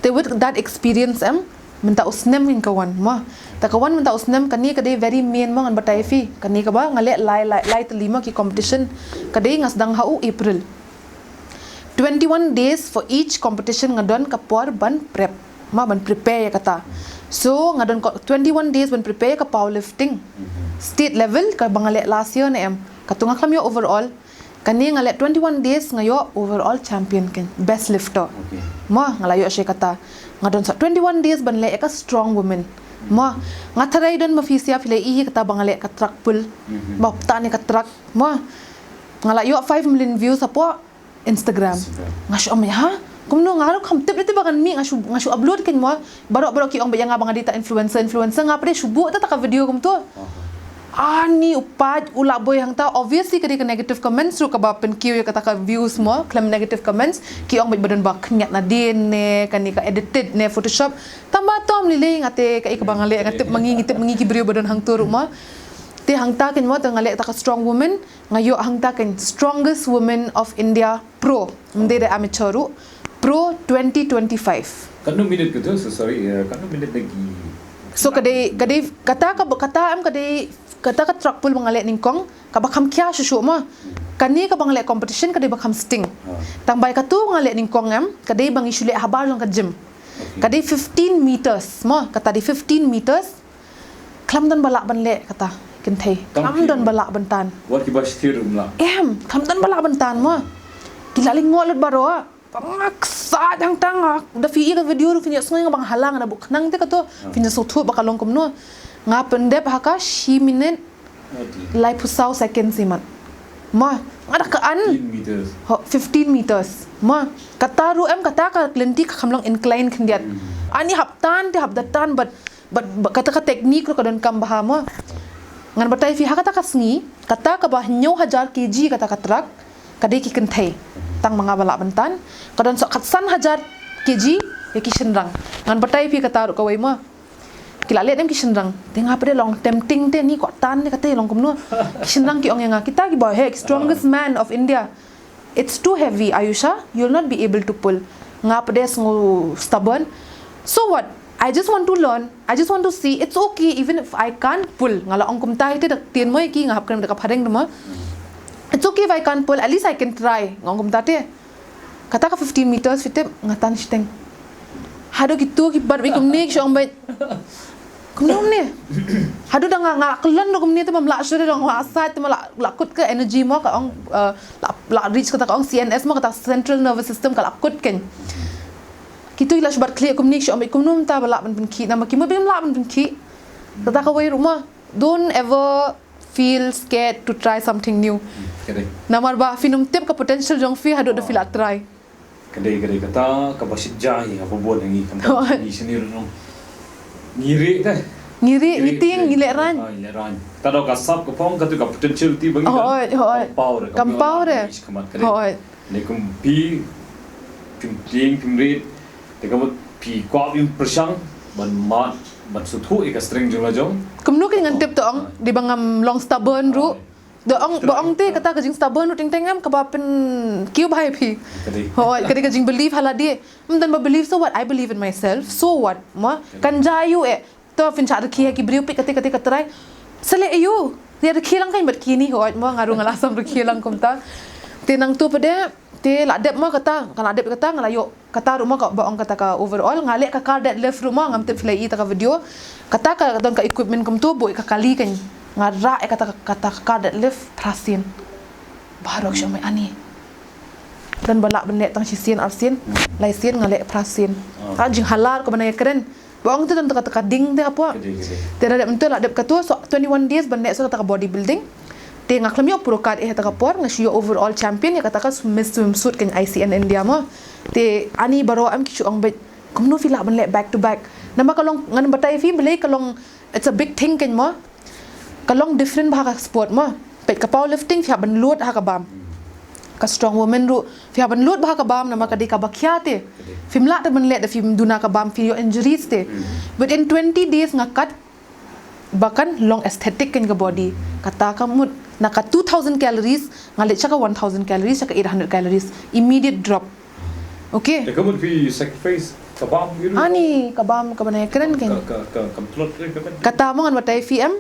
Te with that experience em, mynta u snem kan ka wan mo. Ta ka wan mynta u snem, kane ka dei very main mo, ngan batai phi. Kane kaba nga leh lai, lai, lai tylli mo ki competition. Ka dei nga sdang ha u April. Twenty-one days for each competition nga don ka por ban prep. Mo, ban prepare ïa kata. So nga don ko-, twenty-one days ban prepare ïa ka powerlifting. State level kaba nga leh last year ne em. Katu nga khlem ïoh overall. Kane nga leh twenty-one days nga ïoh overall champion kan, best lifter. Mo, nga la ïoh shi kata. Nga don sa twenty-one days ban leh ïa ka strong woman. Mo, nga tharai don ma phi sia phi la i kata ba nga leh ka track pull. Ba tan ïa ka track. Mo, nga la ïoh five million views hapoh Instagram. Nga shu ong, ha? Kumno, nga ruh kam tip lei te ba kan mih, nga shu, nga shu upload kan mo. Baroh baroh ki ong ba ïa nga ba nga dei ta influencer, influencer, nga pat shu buh ta ta ka video kumtu. Ani u pat u la boi hangta, obviously ka dei ka negative comments ruh kaba pynkiew ïa kata ka views mo, khlem negative comments, ki ong ba don ba khyndiat nadien ne, kane ka edited ne, Photoshop. Tang ba tom lei lei nga te kaei kaba nga leh, nga tip ma ngi, ngi tip ma ngi ki briew ba don hangtu ruh mo. Te hangta kan mo te nga leh ta ka strong woman, nga ïoh hangta kan strongest woman of India pro, ym dei da amateur ruh, pro twenty twenty-five. Katno minute katu, so sorry, eh, katno minute lagi. So ka dei, ka dei, kata ka, kata em ka dei, kata ka track pull ba nga leh nyngkong, kaba kham khia shuh shuh mo. Kane kaba nga leh competition ka dei ba kham sting. Tang ba ïa katu ba nga leh nyngkong em, ka dei ba ngi shu leh habar jong ka gym. Ka dei fifteen meters mo, kata dei fifteen meters. Khlem don ba lah ban leh kata, kynthei. Khlem don ba lah ban tan. Wat kiba shtir ym lah. Em, khlem don ba lah ban tan mo. Ki la lyngngoh lut baroh. Ba nga ksa jang tang, da phi i ka video ruh phin ïohsngew nga ba nga hala, nga da buh khnang te katu. Phin ïohsngew thuh ba ka long kumno. Nga pyndep ha ka shi minit laiphew saw second simat. Mo, nga da ka an. Fifteen meters. Ho, fifteen meters. Mo, kata ruh em kata ka lynti ka kham long incline khyndiat. Ani hap tan te hap da tan bad But, but kata ka technique ruh ka donkam bha mo. Ngan batai phi ha kata ka sngi, kata kaba hynñiew hajar kg kata ka truck, ka dei ki kynthei. Tang ma nga ba lah ban tan, ka don sa khatsan hajar kg, ïa ki shynrang. Ngan batai phi kata ruh kawei mo. Ki la leh em ki shynrang. Te nga pat de long tempting te ni ko tan ne kata long kumno. Ki shynrang ki ong ïa nga kita ki ba heh ki strongest man of India. It's too heavy, Ayusha. You'll not be able to pull. Nga pat de sngew stubborn. So what? I just want to learn. I just want to see. It's okay even if I can't pull. Nga la ong kumta hi te da tien mo ïa ki nga hap kren da ka phareng da mo. It's okay if I can't pull. At least I can try. Nga ong kumta te. Kata ka fifteen meters phi tip nga tan shiteng. Haduh kitu ki bat wi kumne ki shong bait. Kumne kumne. Haduh da nga nga la kyllon ruh kumne te ma la sure da nga la sait te ma la la kut ka energy mo ka ong eh, la la reach kata ka ong C N S mo kata central nervous system ka la kut ken. Kitu ki la shu bat khlieh kumne ki shong bait kumne mynta ba lah ban pynkhih namar ki mut ba kim lah ban pynkhih. Kata kawei ruh mo. Don't ever feel scared to try something new. Ka dei. Namar ba phin ym tip ka potential jong phi haduh da phi la try. Ka dei, ka dei kata kaba shit jai ha ba bun ngi kam Hooid. Ngi shini ruh nong. Ngi rieh te. Ngi rieh, ngi tieng, ngi leh raiñ. Ah, ngi leh raiñ. Kata da ka sap ka phong kata ka potential ti ba ngi. Hooid, hooid. Kam paw re, kam paw re. Ka dei. Hooid. Ne kum phi, phim tieng, phim rieh, te ka mut phi kwah phim pyrshang ban mad, ban sngewthuh ïa ka strength jong la jong. Kumno kin ngan tip to ong, di ba ngam long stubborn ruh. Da ong, ba ong te kata ka jing stubborn ruh teng teng em kaba pynkiew bha ïa phi. Ka dei. Hooid, ka dei ka jing believe ha lade. Ym don ba believe so what? I believe in myself. So what? Mo, kan jia ïa u eh. To phin shah rkhie ha ki briew peit kata kata ka trai. Sa leh ïa u. Ïa rkhie lang kan bad kine hooid mo nga ruh nga la sam rkhie lang kumta. Te nangtu pat de te la dep mo kata, kan la dep kata nga la ïoh kata ruh mo ka ba ong kata ka overall nga leh ka car deadlift ruh mo ngam tip phi la i ta ka video. Kata ka don ka equipment kumtu buh ïa ka kali kan nga rah ïa kata kata ka car deadlift phra sien. Baroh ki shong bait ani. Don ba lah ban leh tang shisien arsien, laisien nga leh phra sien. Ah. Ka jinghala ruh kaba nang ïakren. Ba ong te don ta ka ding te hapoh. Ka ding, ka ding. Te la dep mynta la dep katu so twenty-one days ban leh so kata ka body building. Te nga khlem ïoh pro card eh ta ka por nga shu ïoh overall champion ïa kata ka Miss Swimsuit kan I C N India mo. Te ani baroh em ki shu ong bad kumno phi lah ban leh back to back. Namar ka long ngan batai phi balei ka long it's a big thing kan mo. Ka long different bha ka sport mo. Peit ka powerlifting phi hap ban load ha ka bam. Ka strong woman ruh phi hap ban load bha ha ka bam namar ka dei kaba khia te. Phim lah te ban leh da phim duna ka bam phi ïoh injuries te. Within twenty days nga kat ba kan long aesthetic kan ka body. Kata ka mut na ka two thousand calories nga leh sha ka one thousand calories sha ka eight hundred calories. Immediate drop. Okay. Te ka mut phi sacrifice ka bam ki ruh. Ani ka bam ka bana kren kan. Ka ka ka kam tlot re ka ban. Kata mo ngan batai phi em.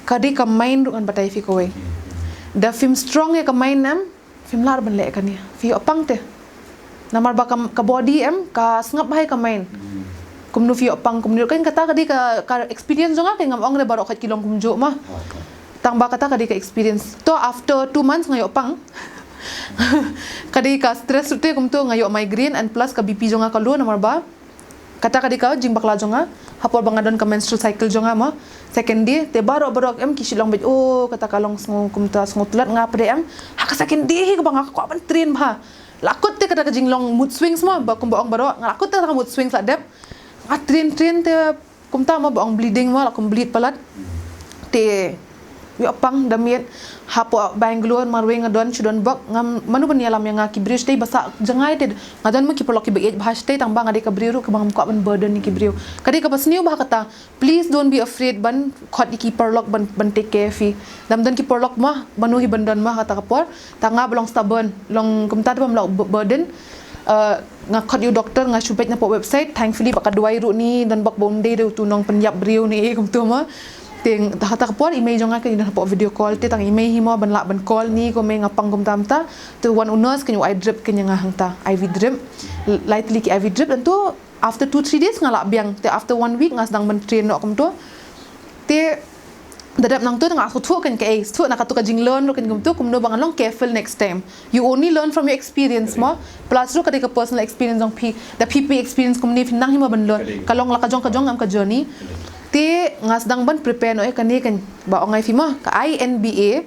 Ka dei ka mind ruh ngan batai phi kawei. Da phim strong ïa ka mind em. Phim lah ban leh kane. Phi ïoh pang te. Namar ba ka, ka body em ka sngap bha ïa ka mind. Kumno phi ïoh pang kumno kan kata ka dei ka, ka experience jong nga kan ngam ong re baroh khat ki long kumjuh mo. Tang ba kata ka dei ka experience. To after two months nga ïoh pang. Ka dei ka stress ruh te kumtu nga ïoh migraine and plus ka B P jong nga ka low namar ba kata ka dei ka jingbakla jong nga. Hapor ba nga don ka menstrual cycle jong nga mo. Second day te baroh baroh em ki shu long bad oh kata ka long sngew kumta sngew tlot nga pat de em. Ha ka second day hi kaba nga kwah ban train bha. La kut te kata ka jinglong mood swings mo ba kumba ong baroh nga la kut te kata ka mood swings la dep. Nga train train te kumta mo ba ong bleeding mo la kum bleed palat. Te ïoh pang da miet hapoh Bangalore marwei nga don shu don bok ngam manu ban ïalam ïa nga ki briew shatei ba sah jngai te nga don mo ki paralok kiba ïeit bha shatei tang ba nga dei ka briew ruh kaba ngam kwah ban burden ïa ki briew. Ka dei kaba sniew bha kata please don't be afraid ban khot ïa ki paralok ban ban take care phi. Dam don ki paralok mo manu hi ban don mo kata ka por. Ta nga ba long stubborn long kumta te bym long burden. Nga khot ïa u doktor nga shu peit na pdeng website thankfully ba ka dawai ruh ni don bok ba um dei da utu nongpynïap briew ne ei kumtu mo. Te ta ka por i mei jong nga ka i don hapoh video call te tang i mei hi mo ban lah ban call ni ko mei nga pang kumta mynta. Te wan u nurse ka ïa u ai drip ka ïa nga hangta I V drip. Lai tylli ki I V drip dan tu after two three days nga lah biang te after one week nga sdang ban train noh kumtu. Te da dep nangtu nga sngewthuh kan kaei sngewthuh na katu ka jinglearn ruh kan kumtu kumno ba ngan long careful next time. You only learn from your experience mo. Plus ruh ka dei ka personal experience jong phi da phi phi experience kumne phi nang hi mo ban learn ka long la ka jong ka jong ngam ka journey. Te nga sdang ban prepare noh ïa kane kan ba ong ai phi mo ka I N B A.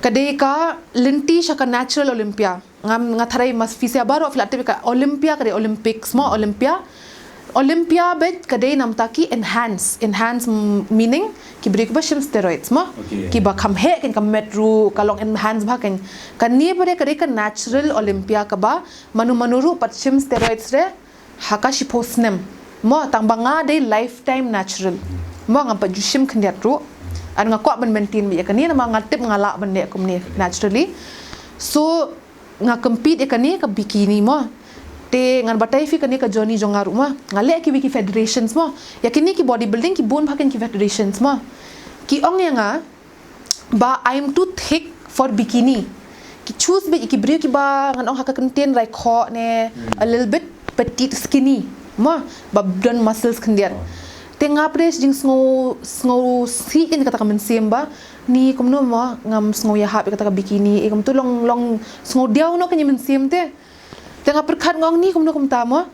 Ka dei ka lynti sha ka natural Olympia. Ngam nga tharai mas phi sa baroh phi la tip ka Olympia ka dei Olympics mo Olympia. Olympia bad ka dei namta ki enhance enhance meaning ki briew kiba shim steroids mo. Kiba kham heh kan ka met ruh ka long enhance bha kan. Kane pat de ka dei ka natural Olympia kaba manu manu ruh pat shim steroids re. ha ka shiphew snem. Mo, tang ba nga dei lifetime natural. Mo, ngam pat ju shim khyndiat ruh. Ar nga kwah ban maintain beit ïa kane, namar nga tip nga lah ban leh kumne naturally. So nga compete ïa kane ka bikini mo. Te ngan batai ïa phi kane ka journey jong nga ruh mo. Nga leh kiwei ki federations mo. Ïa kine ki bodybuilding ki bun bha ki federations mo. Ki ong ïa nga ba I'm too thick for bikini. Ki choose beit ïa ki briew kiba ngan ong ha ka kyntien rai khoh ne a little bit petite skinny. Mo, ba don muscles khyndiat. Te nga pres jingsngew, sngew sih ïa kata ka mynsiem ba ni kumno mo ngam sngew ïahap ïa kata ka bikini. Eh, kumtu long, long sngew diaw noh kane mynsiem te. Te nga pyrkhat nga ong ni kumno kumta mo.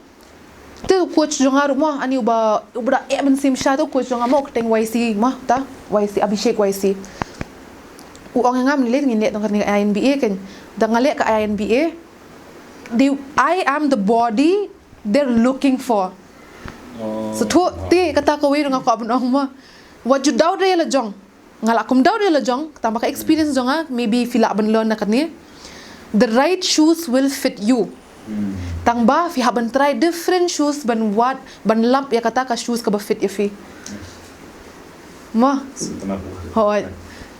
Te u coach jong nga ruh mo, ani uba, uba da eh mynsiem sha te u coach jong nga mo, u kyrteng Y C mo, ta, Y C, Abhishek Y C. U ong ïa nga mynne leh ngin leh tang kane ka I N B A kan. Da nga leh ka I N B A. They, I am the body they're looking for. So tu te kata kawei ruh nga kwah ban ong mo. Wat ju doubt ïa la jong. Nga lah kum doubt ïa la jong, tang ba ka experience jong nga, maybe phi lah ban learn na kane. The right shoes will fit you. Tang ba phi hap ban try different shoes ban wad, ban lap ïa kata ka shoes kaba fit ïa phi. Mo. Hooid.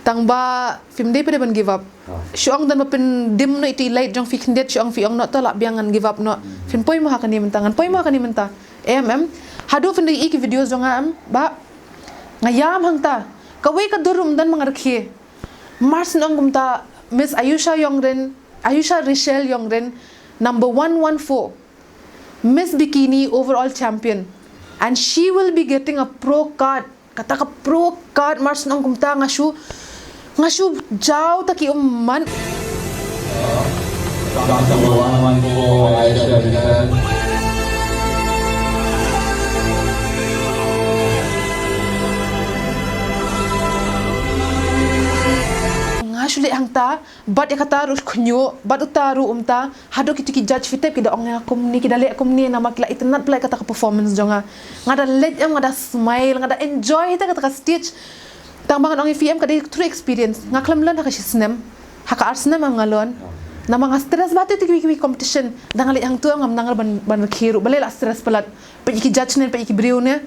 Tang ba phim dei pat de ban give up. Shu ong don ba pyndim noh ïa i light jong phi khyndiat, shu ong phi ong noh to lah biang ngan give up noh. Phin poi mo ha kane mynta, ngan poi mo ha kane mynta. Em, em. Haduh phin dei i ki video jong nga em, ba nga ïam hangta. Kawei ka dur ruh ym don ba nga rkhie. Mar shu ong kumta, Miss Ayusha Yongrin, Ayusha Rachel Yongrin, number one one four, Miss Bikini overall champion, and she will be getting a pro card. Kata ka pro card mar shu ong kumta nga shu, nga shu jaw ta ki ummat. Nga shu leh hangta, bad ïa kata ruh khñiuh, bad uta ruh umta, haduh kito ki judge phi tip ki da ong ïa nga kumne, ki da leh kumne, namar ki la itynnad pla ïa kata ka performance jong nga. Nga da leh em, nga da smile, nga da enjoy ïa kata ka stage. Tang ba ngan ong ïa phi em ka dei true experience. Nga khlem learn ha ka shi snem. Ha ka ar snem em nga learn. Namar nga stress bha te ïa kiwei kiwei competition. Da nga leh hangto em ngam nang ban, ban rkhie ruh. Balei la stress palat. Peit ïa ki judge ne, peit ïa ki briew ne.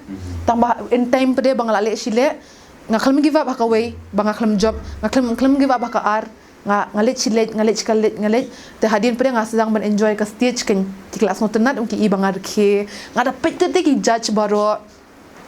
Tang ba in time pat de ba nga la leh shi leh. Nga khlem give up ha kawei, ba nga khlem jop, nga khlem, khlem give up ha ka ar, nga, nga leit shi leit, nga leit shi ka leit, nga leit. Te hadien pat de nga sdang ban enjoy ka stage kan, ki la sngewtynnad ym ki i ba nga rkhie, nga da peit te te ki judge baroh.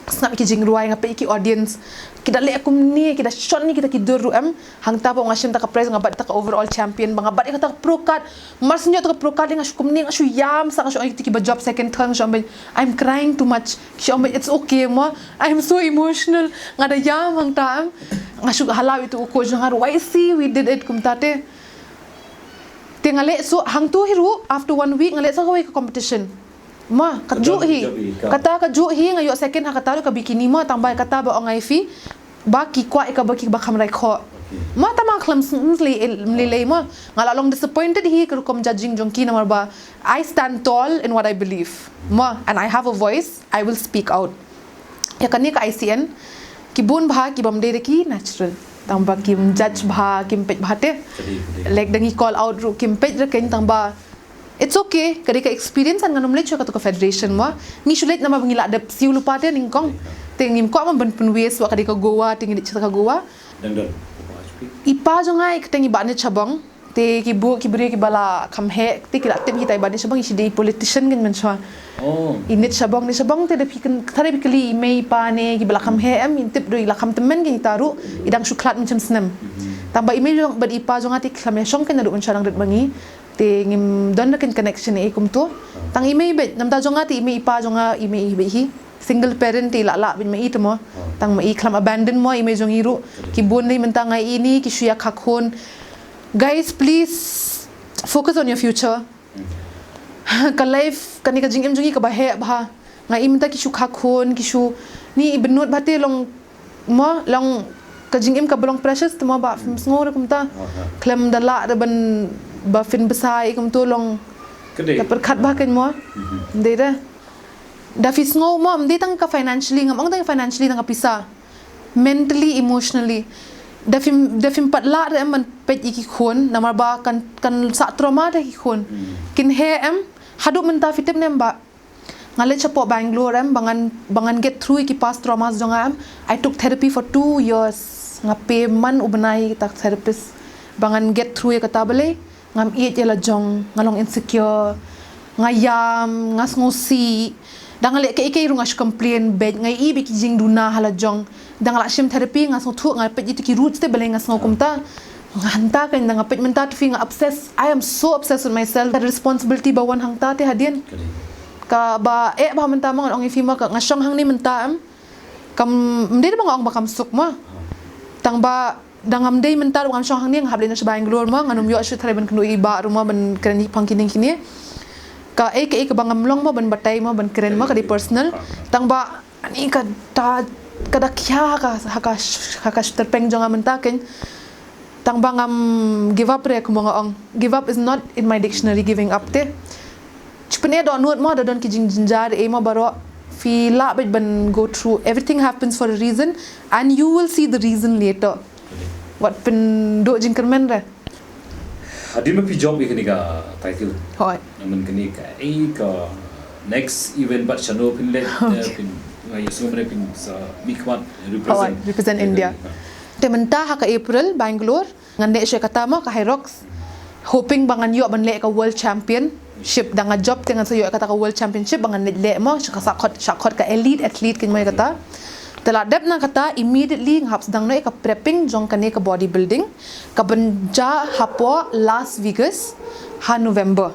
Sngap ki jingrwai, nga peit ki audience. Ki da leh kumne, ki da shon ne kita ki dur ruh em. Hangta ba nga shim ta ka prize, nga bat ta ka overall champion, ba nga bat ïa kata ka pro card. Mar shu ïoh ta ka pro card nga shu kumne, nga shu ïam sa, nga shu ong ïa kito kiba jop second, third, nga shu ong ba, "I'm crying too much." Ki ong ba, "It's okay mo, I'm so emotional." Nga da ïam hangta em. Nga shu hala ïa uto u coach jong nga, "Y C, we did it," kumta te. Te nga leh shuh hangto hi ruh, after one week nga leh shuh kawei ka competition. Mo, kajuh hi. Kata kajuh hi, nga ïoh second ha kata ruh ka bikini mo, tang ba kata ba ong ïa phi. Ba ki kwah ïa kaba, kiba kham rai khoh. Mo, tang ba nga khlem sngewlei, lei lei mo. Nga la long disappointed hi ka rukom judging jong ki namar ba I stand tall in what I believe. Mo, and I have a voice, I will speak out. Ïa kane ka I C N, ki bun bha kibym dei da ki natural. Tang ba kim judge bha, kim peit bha te. Like da ngi call out ruh kim peit re keiñ tang ba it's okay, ka dei ka experience, ngan ym leit shuh kato ka federation mo. Ngi shu leit namar ba ngi la dep siew lypa te nyngkong. Te ngim kwah mo ban pynwaste, wat ka dei ka Goa, te ngi leit sha ka Goa. I pa jong nga i kyrteng i Bah Nit Shabong. Te ki bun ki briew kiba la kham heh, te ki la tip hi, i Bah Nit Shabong i shi dei politician kan mynshuwa. I Nit Shabong, Nit Shabong te da phi kylli i mei i pa ne kiba la kham heh em, i tip ruh i la kham tymmen kan ita ruh, i dang shu khlad mynshem snem. Tang ba i mei jong, bad i pa jong nga te ki kham ïashong kan naduh mynshuwa dang rit ma ngi. Te ngim don re keiñ connection ïa i kumto. Tang i mei beit, namar ta jong nga te i mei i pa jong nga, i mei i beit hi. Single parent te i la lah beit ma i te mo. Tang ma i khlem abandon mo i mei jong i ruh. Ki bun dei mynta nga i ni ki shu ïa kha khun. Guys, please focus on your future. Ka life kane ka jingim jong i kaba heh bha. Nga i mynta ki shu kha khun, ki shu, ni i bynnud bha te long mo, long ka jingim kaba long precious te mo, ba phim sngew re kumta. Khlem da lah re ban ba phin bsa i kumto long. Ka pyrkhat bha keiñ mo. Dei re. Da phi sngew mo, ym dei tang ka financially, ngam ong tang financially tang ka pisa. Mentally, emotionally. Da phim, da phim pat lah re em ban peit ïa ki khun, namar ba kan, kan sah trauma da ki khun. Kin heh em, haduh mynta phi tip ne em ba Nga leit shapoh Bangalore em, ba ngan, ba ngan get through ïa ki past traumas jong nga em. I took therapy for two years. Nga pay man u bnai ïa ki therapist ba ngan get through ïa kata, balei ngam ïeit ïa la jong, nga long insecure, nga ïam, nga sngewsih. Da nga leh kaei kaei ruh nga shu complain beit, nga ïohi beit ki jingduna ha la jong. Da nga la shim therapy, nga sngewthuh, nga peit ïa ki roots te, balei nga sngew kumta. Nga hangta kan, da nga peit mynta te phi, nga obsessed. I am so obsessed with myself. Ka responsibility ba wan hangta te hadien. Kaba eh ba mynta ma ngan ong ïa phi ma, ka nga shong hangne mynta em. Kam, ym dei ba nga ong ba kam suk ma. Tang ba da ngam dei mynta ba ngam shong hangne, nga hap leit noh sha Bangalore ma, ngan ym ïoh shuh tharai ban kynduh ïa i bah ruh ma, ban kren ïa pang kine kine. Kaei kaei kaba ngam long ma ban batai ma, ban kren ma, ka dei personal. Tang ba ani ka da, ka da khia ha ka, ha ka, ha ka tyrpeng jong nga mynta kan. Tang ba ngam give up re, kumba nga ong. Give up is not in my dictionary, giving up te. Shu pyneh dohnud mo, da don ki jingjynjar ei mo baroh. Phi lah beit ban go through. Everything happens for a reason and you will see the reason later. Wat pynduh jingkyrmen re. Hadien ba phi jop ïa kane ka title. Hooid. Namar kane ka, eh, ka next event bad shano phin leit, eh, phin, nga ïohsngew mynne phin sa mihkhmat represent. Hooid, represent India. Te mynta ha ka April, Bangalore, ngan leit sha kata mo, ka High Rocks. Hoping ba ngan ïoh ban leh ka World Championship, da nga jop te ngan sa ïoh kata ka World Championship, ba ngan leit leh mo, sha ka, sa khot, sa khot ka elite athlete kan mo ïa kata. Te la dep na kata, immediately nga hap sdang noh ïa ka prepping jong kane ka bodybuilding, kaban jia hapoh Las Vegas ha November.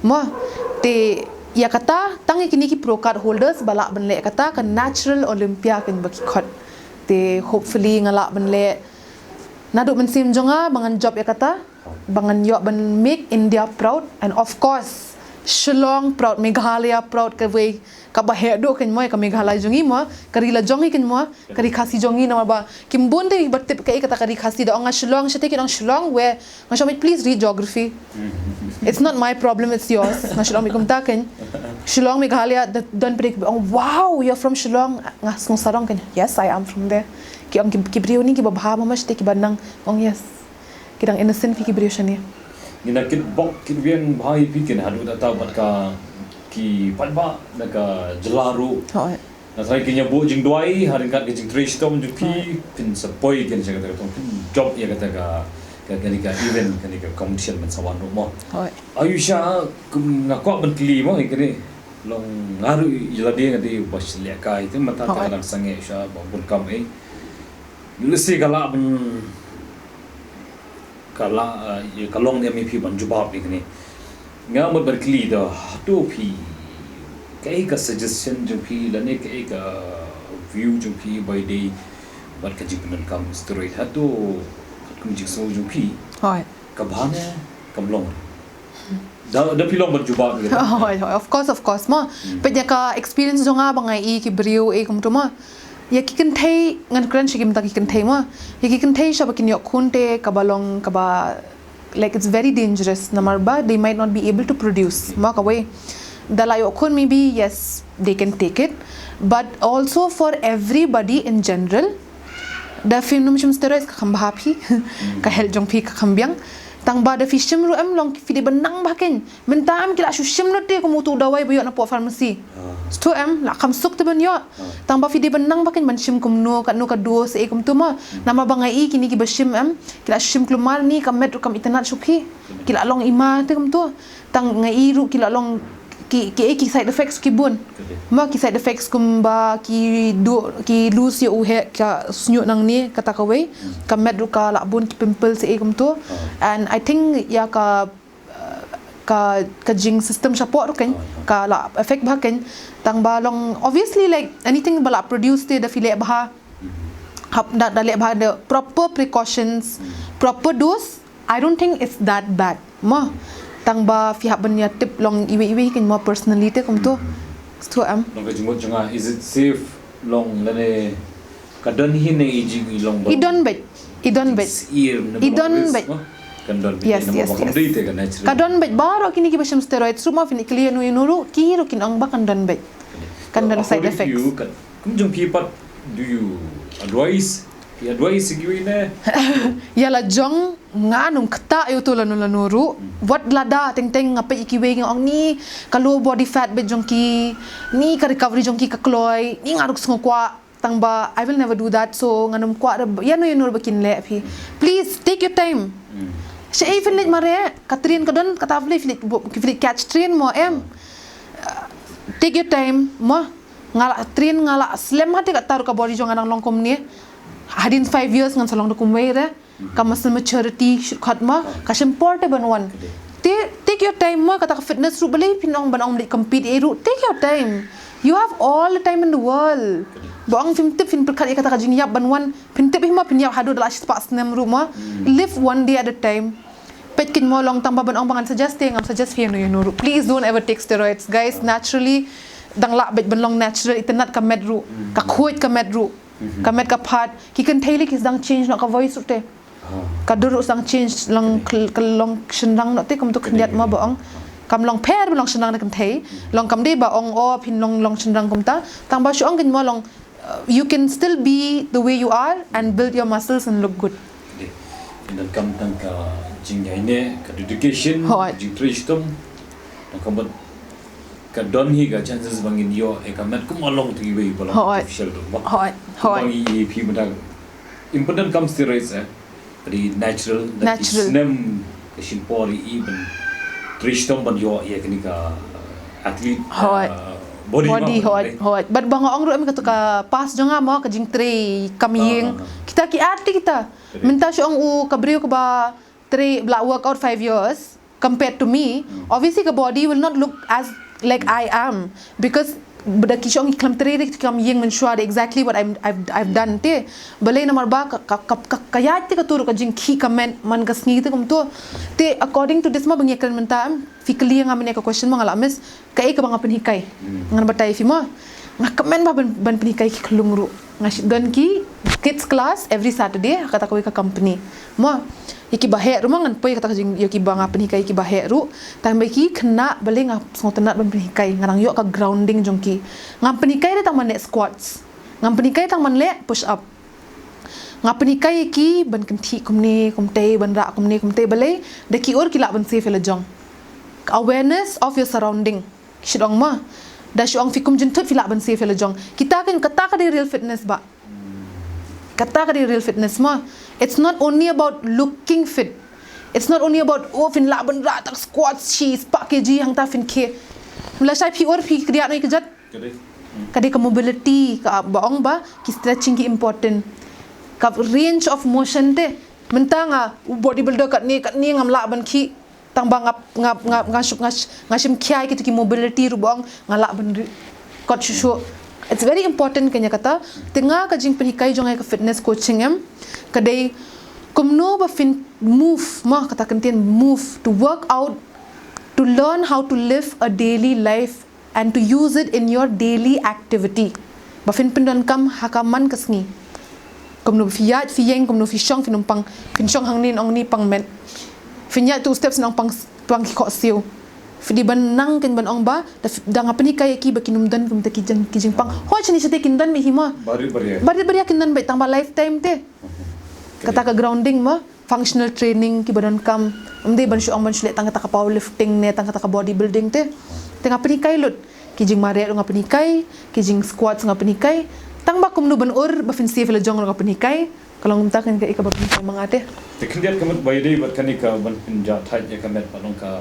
Mo, te ïa kata, tang ïa kine ki pro card holders ba lah ban leh kata, ka Natural Olympia kan ba ki khot. Te hopefully nga lah ban leh, naduh mynsiem jong nga ba ngan jop ïa kata, ba ngan ïoh ban make India proud, and of course Shillong proud, Meghalaya proud, kawei kaba heh duh kan mo ïa ka Meghalaya jong ngi mo, ka ri la jong ngi kan mo, ka ri Khasi jong ngi, namar ba kim bun te ba tip kaei kata ka ri Khasi, da ong nga Shillong, shate kin ong Shillong, wei nga shong, please read geography. It's not my problem, it's yours. Nga Shillong beit kumta kan. Shillong, Meghalaya, da don pyrthei ba ong, wow, you're from Shillong. Nga sngew sarong kan. Yes, I am from there. Ki ong ki, ki briew ni kiba bha ma, shate kiba nang, ong yes. Ki dang innocent phi ki briew shane. Ngi na kit bok kit biang bha ïa phi kin haduh da ta bad ka ki paidbah na ka jylla ruh. Hooid. Na trai kin ïa buh jingduwai ha ryngkat ka jingtrei shitom jong phi, phin sa poi kin sha kata ka thong, phin jop ïa kata ka, ka, kane ka event, kane ka competition ban sa wan ruh mo. Hooid. Ayusha, kum nga kwah ban kylli mo ïa kane. Long nga ruh ïa lade nga dei ba shleh kai te, mynta te nga dang sangeh sha ba bun kam ei. Lehse ka lah ban, ka lah, eh, ka long ne ïa phi ban jubab ïa kane. Nga mut ban kylli da, hato phi, kaei ka suggestion jong phi lane kaei ka view jong phi ba ïadei bad ka jingpyndonkam steroid, hato katkum jingsngew jong phi, hooid, ka bha ne kam long? Da, da phi long ban jubab ïa kata. Hooid, hooid, of course, of course mo. Peit ïa ka experience jong nga ba nga ïohi ki briew ei kumto mo. Ïa ki kynthei, ngan kren sha ki mynta ki kynthei mo. Ïa ki kynthei sha ba kin ïoh khun te kaba long kaba, like, it's very dangerous namar ba they might not be able to produce mo, kawei. Da la ïoh khun, maybe yes, they can take it, but also for everybody in general, da phim nym shim steroids ka kham bha phi, ka health jong phi ka kham biang. Tang ba da phi shim ruh em long phi dei ban nang bha kein. Mynta em ki la shu shim lut te kum utu u dawai ba ïoh na pdeng pharmacy. Stu em, la kham suk te ban ïoh. Tang ba phi dei ban nang bha kein ban shim kumno, katno ka dose ei kumto mo. Namar ba nga ïohi kine kiba shim em, ki la shu shim kulmar ni, ka met ruh kam itynnad shuh phi. Ki la long i ma te kumto. Tang nga ïohi ruh ki la long ki, ki, ki side effects ki bun. Mo, ki side effects kumba ki du, ki lose ïa u heh ka shñiuh nangne kata kawei. Ka met ruh ka la bun ki pimples ei kumto. And I think ïa ka, uh, ka, ka jing system shapoh ruh kein, ka la affect bha kein. Tang ba long, obviously, like, anything ba la produce te da phi leh bha. Hap da, da leh bha da proper precautions, proper dose. I don't think it's that bad mo. Tang ba phi hap ban ïa tip long iwei iwei kein mo, personally te kumto. Stu em. Long ka jingmut jong nga, is it safe long lane ka don hi ne i jing i long ba, i don beit. I don beit. I don beit. Ka don beit. Yes, yes, yes. Ka don beit baroh kine kiba shim steroids ruh mo, phin ïa kylli ïa uno uno ruh, ki ruh kin ong ba ka don beit. Ka don side effects. Kum jong phi pat, do you advise Ïa duwai sigi wei ne. Ïa la jong nga num kata ïa uto lano lano ruh. Wat lada teng teng nga peit ïa kiwei nga ong ni ka low body fat bad jong ki, ni ka recovery jong ki ka kloi, ni nga ruh sngew kwah. Tang ba I will never do that, so nga num kwah ïa no ïa no ba kin leh phi. Please take your time. Sha ei phin leit mareh ka train ka don kata phi leit catch train mo em. Take your time mo. Nga la train nga la slem hati kata ruh ka body jong nga nang long kumne. Hadin five years ngan sa long da kumwei re. Ka muscle maturity shortcut ma ka shim por te ban wan. Te take your time ma kata ka fitness ruh balei phin ong ban ong balei compete ei ruh, take your time. You have all the time in the world. Ba ong phim tip phin pyrkhat ïa kata ka jingïap ban wan, phin tip hi ma phin ïap haduh da la shi spah snem ruh ma. Live one day at a time. Peit kin mo long tang ba ban ong ba ngan suggest te ngam suggest phi ïa no ïa no ruh. Please don't ever take steroids guys, naturally dang lah beit ban long natural, itynnat ka met ruh, ka khuid ka met ruh. Ka met ka phad ki kynthei lei ki sdang change noh ka voice ruh te. Ka dur ruh sdang change long ka long shynrang noh te kumto khyndiat ma ba ong. Kam long pher ba long shynrang na kynthei. Long kam dei ba ong o phin long long shynrang kumta. Tang ba shu ong kin mo long, you can still be the way you are and build your muscles and look good. Ynda kam tang ka jingïaineh ka dedication, jingtrei shitom. Tang kam ka don hi ka chances ba ngin ïoh ïa ka met kum long te iwei ba long artificial ruh ba. Hooid, hooid. Ba ngi ïa phi mynta important kam steroids eh. Ka dei natural, natural. Snem ka shim por ïa i ban trei shitom ban ïoh ïa kane ka athlete body. Body, hooid, hooid. Bad ba nga ong ruh em kata ka past jong nga mo ka jingtrei kam ïing. Kita ki arti kita. Mynta shu ong u ka briew kaba trei ba la workout five years compared to me, obviously ka body will not look as like I am because da ki shong ki khlem trei da ki kam ïing mynshuwa da exactly what I'm, I've, I've done te. Balei namar ba ka ka ka ka ïaid te ka tur ka jingkhih ka met man ka sngi te kumto. Te according to this ma ba ngi kren mynta em phi kylli nga mynne ka question ma nga la miss. Kaei kaba nga pynhikai. Ngan batai phi mo. Nga kmen ba ban pynhikai ki khlung ruh. Nga don ki kids class every Saturday ha kata kawei ka company. Mo. Ïa kiba heh ruh mo ngan poi kata ka jing ïa kiba nga pynhikai kiba heh ruh. Tang ba ki khynnah balei nga sngewtynnat ban pynhikai nga nang ïoh ka grounding jong ki. Ngam pynhikai re tang ban leh squats. Ngam pynhikai tang ban leh push up. Nga pynhikai ïa ki ban kynthih kumne kumtei ban rah kumne kumtei balei da ki ur ki lah ban save ïa la jong. Awareness of your surrounding. Ki shu ong ma da shu ong phi kum jynthut phi lah ban save ïa la jong. Kita kan kata ka dei real fitness ba. Kata ka dei real fitness ma. It's not only about looking fit. It's not only about oh phin lah ban rah tak squat shi spah kg hangta phin khie. Mla shai phi ur phi kdiah noi kjat. Ka dei ka mobility ka ba ong ba ki stretching ki important. Ka range of motion te mynta nga bodybuilder katne katne ngam lah ban khih. Tang ba nga nga nga nga shim nga shim khia kito ki mobility ruh ba ong nga lah ban kot shuh shuh. It's very important kane kata. Te nga ka jingpynhikai jong nga ka fitness coaching em ka dei kumno ba phin move ma kata kyntien move to work out to learn how to live a daily life and to use it in your daily activity. Ba phin pyndonkam ha ka man ka sngi. Kumno phi ïaid phi ïeng kumno phi shong phin ym pang phin shong hangne ong ni pang met. Phin ïaid tu step shnong pang pang ki khoh siew. Phi dei ban nang ken ban ong ba da nga pynhikai ïa ki ba kin ym don kumta ki jing ki jingpang. Hoi shini shate kin don beit hi ma. Barit baria kin don beit tang ba lifetime te. Kata ka grounding ma. Functional training kiba donkam. Ym dei ban shu ong ban shu leh tang kata ka powerlifting ne tang kata ka bodybuilding te. Te nga pynhikai lut ki jingmareh ruh nga pynhikai ki jing squats nga pynhikai. Tang ba kumno ban ur ba phin save ïa la jong ruh nga pynhikai. Ka long kumta kan ka ika ba pynhikai ma nga te. Te khyndiat ka mut ba ïadei bad kane ka ban pynjah thait ïa ka met ba long ka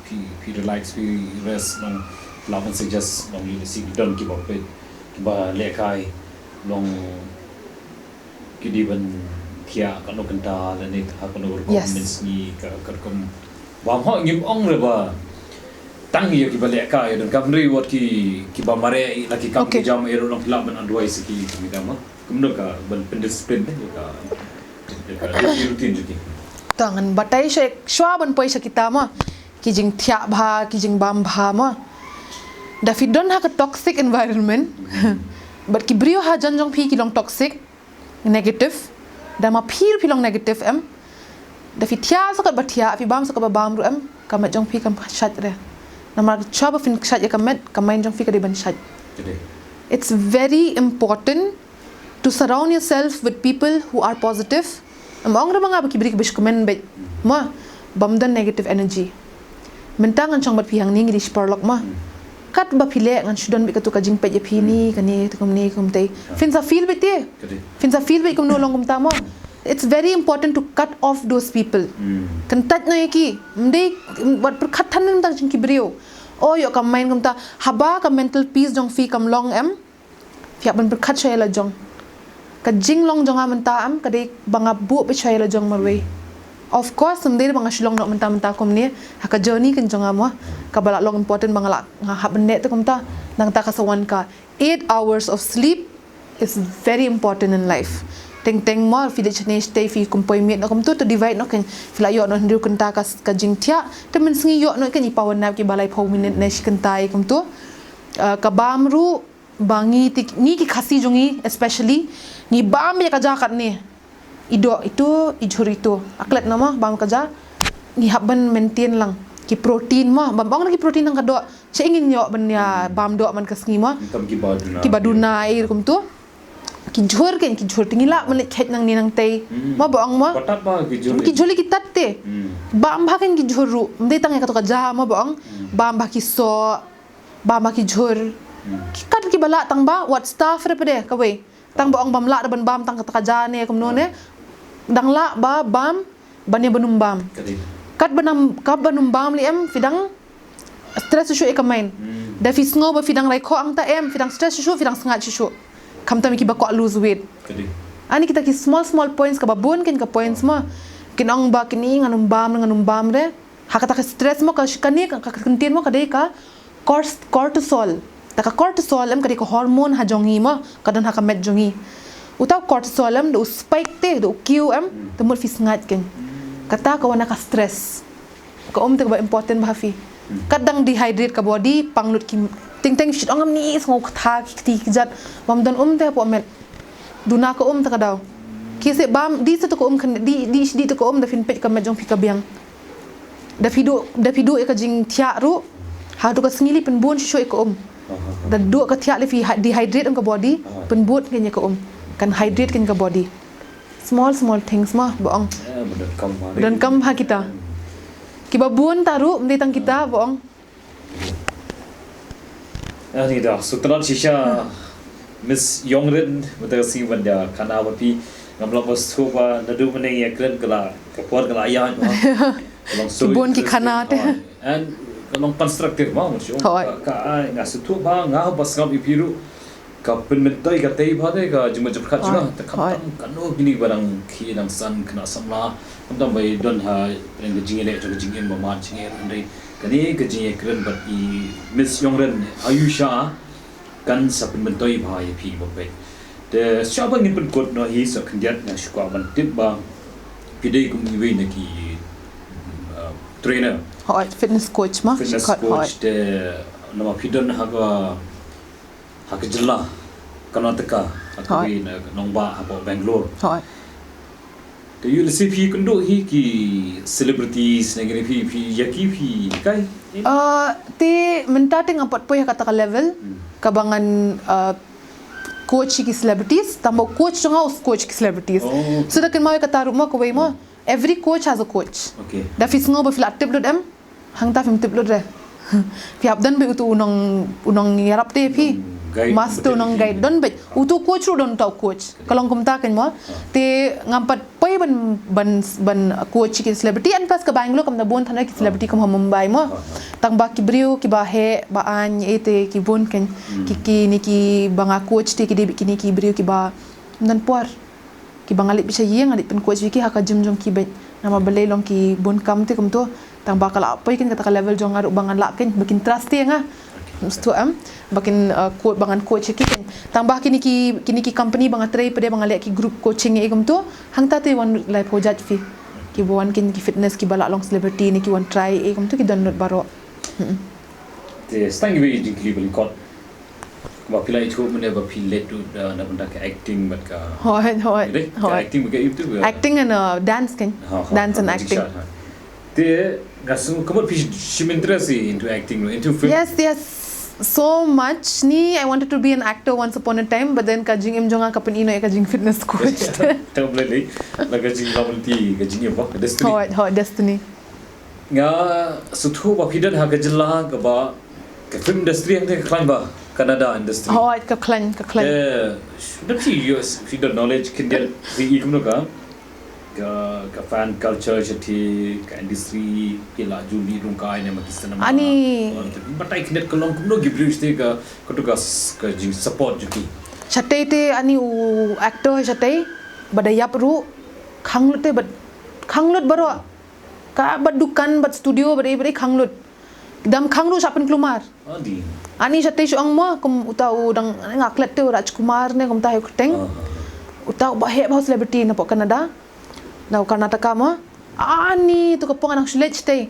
phi phi relax phi rest long la ban suggest long ïa si don kiba peit kiba lehkai long ki dei ban thiah kano kynta lane ha kano rukom mynsngi ka rukom bam hok ngim ong re ba tang ïa kiba lehkai ïa donkam hynrei wat ki kiba mareh la ki kam ki jam ïa ruh nang phi lah ban advice ki ki dei ma kumno ka ban pyndiscipline ïa ka ïa ka daily routine jong ki. Tang ngan batai sha shuwa ban poi sha kita ma ki jingthiah bha ki jingbam bha ma da phi don ha ka toxic environment bad ki briew hajan jong phi ki long toxic negative da ma phi ruh phi long negative em da phi thiah sa kat ba thiah phi bam sa kat ba bam ruh em ka met jong phi kam shait re namar shuwa ba phin shait ïa ka met ka mind jong phi ka dei ban shait. It's very important To surround yourself with people who are positive. Ym ong ruh ma nga ba ki briew ki ba shu kmen beit, ma bym don negative energy. Mynta ngan shong bad phi hangne ngi dei shi paralok, ma kat ba phi leh ngan shu don beit katu ka jingpeit ïa phi, ni kane te kumne kumtei. Phin sa feel beit te. Phin sa feel beit kumno long kumta, ma. It's very important to cut off those people. Kyntait noh ïa ki. Ym dei wat pyrkhat than mynta jong ki briew. O, ïoh ka mind kumta. Haba ka mental peace jong phi kam long, em, phi hap ban pyrkhat shuwa ïa la jong. Ka jinglong jong nga mynta, em, ka dei ba nga buh beit shuwa ïa la jong marwei. Of course ym dei ba nga shu long noh mynta mynta kumne. Ha ka journey kan jong nga, mo, kaba la long important ba nga la, nga hap ban leh te kumta. Nangta ka sa wan ka eight hours of sleep is very important in life. Teng teng, mo, phi dei shane shatei phi kum poi miet noh kumtu, to divide noh, kan phi la ïoh noh hynriew kynta ka, ka jingthiah. Te mynsngi ïoh noh kan i power nap kiba laiphew minit ne shi kynta kumtu. Ah, ka bam ruh, ba ngi ti, ngi ki Khasi jong ngi especially, ngi bam ïa ka ja katne. I doh itu, i jhur itu. A klet noh, mo, bam ka ja. Ngi hap ban maintain lang ki protein, mo. Bam ong ki protein lang ka doh. Sha ngin ïoh ban ïa bam doh man ka sngi, mo. Kiba duna, kiba duna, eh, kumtu. Ki jhur, kan ki jhur te ngi lah ban leit kheit nangne nangtei. Mo, ba ong, mo. Ki jhur ki tat te. Bam bha kan ki jhur ruh. Ym dei tang ïa kato ka ja, mo, ba ong. Bam bha ki soh. Bam bha ki jhur. Ki kat kiba lah tang ba wat starve re pat de kawei. Tang ba ong bym lah da ban bam tang kata ka ja ne kumno ne. Dang lah ba bam ban ïa ban ym bam. Kat ban ym, kat ban ym bam lei, em, phi dang stress shuh shuh ïa ka mind. Da phi sngew ba phi dang raikhoh hangta, em, phi dang stress shuh shuh, phi dang sngaid shuh shuh. Khamtam ïa kiba kwah lose weight. Ani kita ki small small points, kaba bun kan ka points, mo. Kin ong ba kine ngan ym bam, ngan ym bam re. Ha kata ka stress, mo, ka, kane ka, ka kyntien, mo, ka dei ka cors-, cortisol. Ta ka cortisol, em, ka dei ka hormone ha jong ngi, mo, ka don ha ka met jong ngi. Uta u cortisol, em, da u spike te, da u kiew, em, te mut phi sngaid, kan. Kata ka wan na ka stress. Ka um te kaba important bha ha phi. Kat dang dehydrate ka body, pang lut ki, teng teng shit ong, em, ni sngew ktha ki kti ki jat. Bym don um te hapoh met. Duna ka um ta ka daw. Ki se bam, dih sa ta ka um, kan dih, dih, dih ta ka um, da phin peit ka met jong phi ka biang. Da phi duh, da phi duh ïa ka jingthiah ruh. Ha tu ka sngi lei pynbun shuh shuh ïa ka um. Da duh ka thiah lei phi ha-, dehydrate ong ka body, pynbun kan ïa ka um. Kan hydrate kan ka body. Small small things, mo, ba ong. Ba donkam ha kita. Kiba bun ta ruh, ym dei tang kita, ba ong. Ani da, sngewtynnat shisha, Miss Ïongrin, mynta ka sngi ban ïa khana bad phi, ngam lah ban sngewthuh ba naduh mynne ïa kren ka la, ka por ka la ïaid, mo. Ki bun ki khana te. And ka long constructive, mo, mo shu. Hooid. Ka, ka, ai, nga sngewthuh ba, nga ba sngap ïa phi ruh. Ka pynmyntoi katei bha te ka jingmut jingpyrkhat jong nga, te khamtam kano kine ba dang khie dang san khynnah samla, khamtam ba i don ha pdeng ka jingïaleh jong ka jingim ba man jingim, hynrei kane ka jingïakren bad i Miss Ïongrin Ayusha kan sa pynmyntoi bha ïa phi ba peit. Te shuwa ba ngin pynkut noh hi sa khyndiat, nga shu kwah ban tip ba phi dei kum iwei na ki, uh, trainer. Hooid, fitness coach, mo. Fitness coach, hooid. Te namar phi don ha ka ha ka jylla Karnataka, ha ka ri na nongbah hapoh Bangalore. Hooid. Te ïoh lehse phi kynduh hi ki celebrities ne kine, phi, phi ïa ki phi kai? Ah, te mynta te ngam pat poi ha kata ka level kaba ngan, ah, coach ki celebrities, tang ba u coach jong nga u coach ki celebrities. Oh. So da kynmaw ïa kata ruh mo kawei mo. Every coach has a coach. Okay. Da phi sngew ba phi la tip lut em, hangta phim tip lut re. Phi hap don beit utu u nong, u nongïarap te phi. Master, u nongguide, don beit. Utu u coach ruh don uta u coach. Ka long kumta kan mo. Te ngam pat poi ban, ban, ban coach ki celebrity, and plus ka Bangalore kam da bun than ki celebrity kum ha Mumbai mo. Tang ba ki briew kiba heh ba aiñ ei te ki bun kan. Ki, kine kiba nga coach te ki dei beit kine ki briew kiba don por. Kiba nga leit beit sha ïing, nga leit pyncoach ïa ki ha ka gym jong ki beit. Namar balei long ki bun kam te kumto. Tang ba ka la poi kan kata ka level jong nga ruh ba ngan lah kan, ba kin trust ïa nga. Mstu em, ba kin, uh, coach, ba ngan coach ïa ki kan. Tang ba kine ki, kine ki company ba nga trei pat de ba nga leh ki group coaching ïa kumto. Hangta te wan laiphew jait phi. Kiba wan kine ki fitness kiba lah long celebrity ne ki wan try ïa kumto ki don lut baroh. Hmm. Te stang iwei jingkylli ba lyngkot. Ba phi la ïathuh mynne ba phi leit ruh da, na bynta ka acting bad ka. Hooid, hooid, hooid. Acting bad ka YouTube. Acting and, uh, dance kan. Dance and acting. Te nga sngew ka mut phi shim interest into acting, into film. Yes, yes. So much. Ni, I wanted to be an actor once upon a time, but then ka jingim jong nga ka pyni noh ïa ka jing fitness coach. Te blei lei la ka jinglamti ka jingim ba ka destiny. Hoi, hoi, destiny. Nga sngewthuh ba phi don ha ka jylla kaba ka film industry hangta ka khlaiñ ba, Kannada industry. Hoi, ka khlaiñ, ka khlaiñ. Eh, don phi, phi don knowledge khyndiat phi i kumno ka ka, ka fan culture shatei, ka industry, ki la ju mih rung kai ne ma ki cinema. Ani. Batai khyndiat ka long kumno ki briew shatei ka, ka tu ka, ka jing support jong ki. Shatei te ani u actor shatei, ba da ïap ruh, khang lut te, ba khang lut baroh. Ka bad dukan, bad studio, bad ei, bad ei khang lut. Dam khang ruh sha pynkulmar. Ani shatei shu ong mo, kum uta u dang nga klet te u Rajkumar ne, kumta ha u kyrteng. Uta u ba heh ba u celebrity na pok Kannada. Na u Karnataka mo. Ani tu ka pong anang shu leit shatei.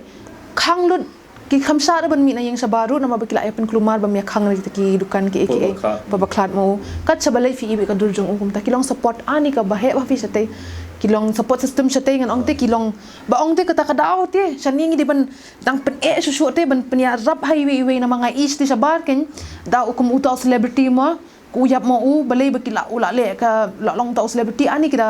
Khang lut ki kham shah ruh ban mih na ïing shabar ruh, namar ba ki la ïa pynkulmar ba mih khang ri kita ki dukan ki ei ki ei. Ba ba khlad mo. Kat sha balei phi i bad ka dur jong u kumta ki long support ani ka ba heh ba phi shatei. Ki long support system shatei ngan ong te ki long ba ong te kata ka daw te. Shane ngi dei ban dang pyneh shuh shuh te ban pynïarap ha iwei iwei namar nga i shatei shabar kein da u kum uta u celebrity mo, ku ïap mo u, balei ba ki la u la leh ka la long uta u celebrity ani ki da,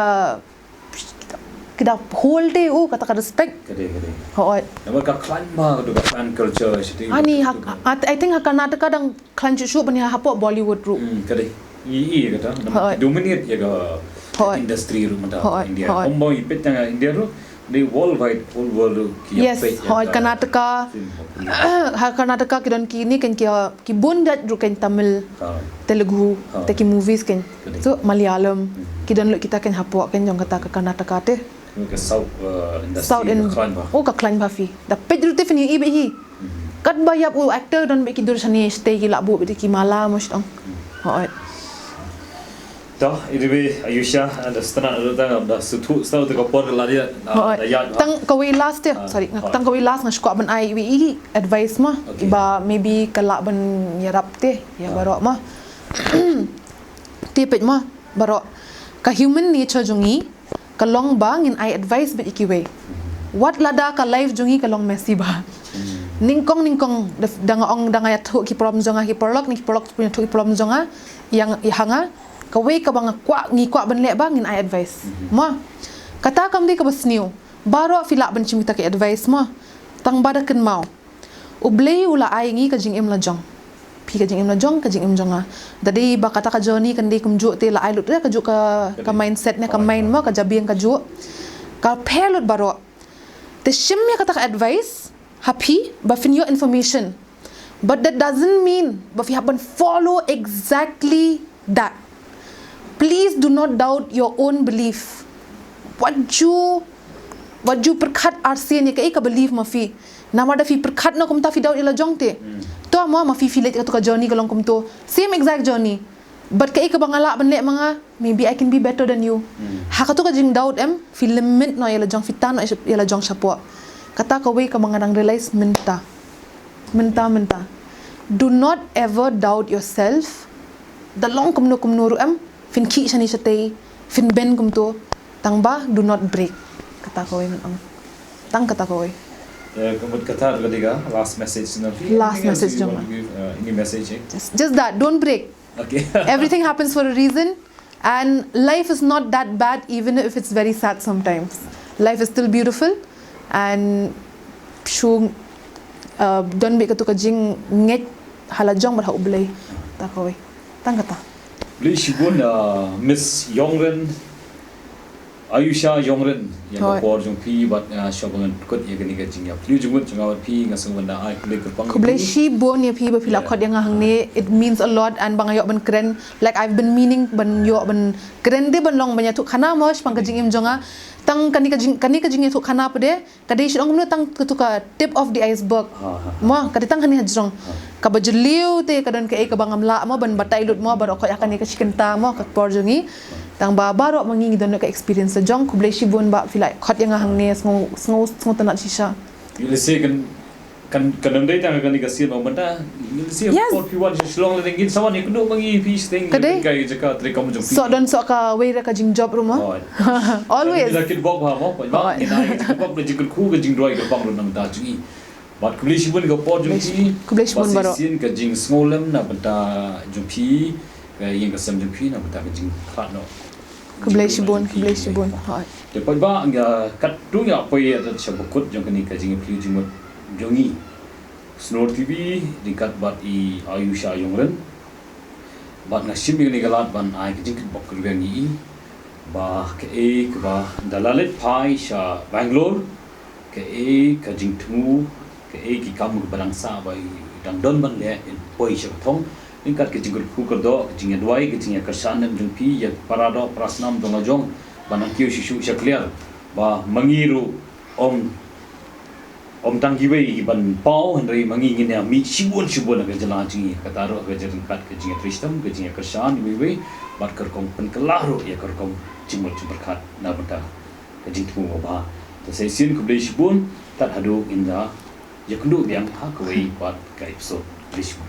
ki da hold te u kata ka respect. Ka dei, ka dei. Hoi. Namar ka khlaiñ ba ka tu ka fan culture shatei. Ani ha, I think ha Karnataka dang khlaiñ shuh shuh ban ïa hapoh Bollywood ruh. Hmm, ka dei. I, i kata. Hoi. Dominate ïa ka industry ruh mynta India. Hoi. Ym ba i peit tang India ruh. Dei worldwide, whole world ruh ki ïa peit ïa ka film. Yes, hoi, Karnataka. Ha Karnataka ki don kine kein ki, ki bun jait ruh kein Tamil, Telugu, te ki movies kein. So Malayalam, ki don lut kita kein hapoh kein jong kata ka Karnataka te. Ka South, uh, industry South in, ka khlaiñ ba. Oh, ka khlaiñ ba phi. Da peit ruh te phin ïohi beit hi. Kat ba ïap u actor don beit ki dur shane shatei ki la buh beit ki mala mo shatei. Hoi. To, anyway, Ayusha, da sngewtynnat ruh tang da sngewthuh sngewthuh ka por ka la ïa, da ïa. Tang kawei last te, sorry, nga tang kawei last nga shu kwah ban ai iwei i advice mo. Ba maybe ka lah ban ïarap te ïa baroh mo. Te peit mo baroh. Ka human nature jong ngi ka long ba ngin ai advice beit ïa kiwei. Wat lada ka life jong ngi ka long messy ba. Nyngkong nyngkong da nga ong da nga ïathuh ki problem jong nga ki paralok ne ki paralok pynïathuh ki problem jong nga ïa nga, kawei kaba nga kwah, ngi kwah ban leh ba ngin ai advice. Mo. Kata kam dei kaba sniew. Baroh phi lah ban shim kita ki advice mo. Tang ba da kynmaw. U Blei u la ai ngi ka jingim la jong. Phi ka jingim la jong, ka jingim jong nga. Da dei ba kata ka journey kan dei kumjuh te la ai lut ka juh ka, ka mindset ne ka mind mo ka jabieng ka juh. Ka pher lut baroh. Te shim ïa kata ka advice ha phi ba phin ïoh information. But that doesn't mean ba phi hap ban follow exactly that. Please do not doubt your own belief. Wat ju, wat ju pyrkhat arsien ïa kaei ka belief ma phi. Namar da phi pyrkhat noh kumta phi doubt ïa la jong te. To mo ma phi phi leit ïa katu ka journey ka long kumto. Same exact journey. But kaei kaba nga lah ban leh ma nga, maybe I can be better than you. Ha katu ka jingdoubt em, phi limit noh ïa la jong, phi tan noh ïa la jong shapoh. Kata kawei kaba nga dang realize mynta. Mynta, mynta. Do not ever doubt yourself. Da long kumno kumno ruh em, phin khih shane shatei, phin bend kumto, tang ba do not break. Kata kawei ngan ong. Tang kata kawei. Eh, ka mut kata ka dei ka last message na phi. Last message jong nga. Anything else you want to give, uh, any message, eh? Just, just that, don't break. Okay. Everything happens for a reason, and life is not that bad, even if it's very sad sometimes. Life is still beautiful, and shu, uh, don beit katu ka jingngeit ha la jong bad ha U Blei. Ta kawei. Tang kata. Khublei shibun, uh, Miss Ïongren. Ayusha Ïongren, ïa ka por jong phi bad, ah, shuwa ba ngan kut ïa kane ka jingïapyllew jingmut jong nga bad phi, nga sngewbha ban da ai khublei kyrpang. Khublei shibun ïa phi ba phi la khot ïa nga hangne. It means a lot, and ba nga ïoh ban kren, like, I've been meaning ban ïoh ban kren de ban long ban ïathuh khana mo shaphang ka jingim jong nga. Tang kane ka jing, kane ka jingïathuh khana pat de ka dei shu ong kumno, tang katu ka tip of the iceberg. Mo, ka dei tang hangne hajrong. Kaba jylliew te ka don kaei kaba ngam lah mo ban batai lut mo baroh, khot ïa kane ka shi kynta mo ka por jong ngi. Tang ba baroh ma ngi ngi don ka experience la jong. Khublei shibun ba phi la khot ïa nga hangne, sngew, sngew, sngewtynnat shisha. Ngi lehse kan, kan, kan ym dei tang kane ka sien ba mynta. Ngi lehse por phi wan sha Shillong lehse ngin sa wan ïakynduh ma ngi phi shatei. Ka dei. Ka jaka trei kam jong phi. Soh don soh kawei re ka jingjop ruh mo. Always. Ngi la kitbok bha mo. Ngi la kitbok, la jingkyrkhu, ka jingduwai kyrpang ruh na ka bynta jong ngi. Bad khublei shibun ka por jong phi. Khublei shibun baroh. Shisien ka jingsngewlem na bynta jong phi, ka ïing ka sem jong phi na bynta ka jingkhlad noh. Khublei shibun, khublei shibun. Hoi. Te pat ba nga katto nga poi ïa sha bakut jong kane ka jingïapyllew jingmut jong ngi. Snor T V ryngkat bad i Ayusha Jongren. Bad nga shim ïa kane ka lad ban ai ka jingkitbok kyrwiang ïa i ba kaei kaba da la leit phai sha Bangalore, kaei ka jingthmu, kaei ki kam kaba dang sah ba i dang don ban leh, in poi sha ka thong ryngkat ka jingkyrkhu kyrdoh, ka jingïaduwai, ka jingïakyrshan lem jong phi ïa para doh para snam jong la jong ban nang kiew shuh shuh sha kliar ba ma ngi ruh ym ym tang kiwei ki ban paw, hynrei ma ngi ngin ïa mih shibun shibun ha ka jylla jong ngi, kata ruh ha ka jingryngkat ka jingïatrei shitom, ka jingïakyrshan iwei iwei bad ka rukom pynkylla ruh ïa ka rukom jingmut jingpyrkhat na bynta ka jingthmu ba bha. Te sa shisien khublei shibun, tat haduh ngin da ïakynduh biang ha kawei pat ka episode. Khublei shibun.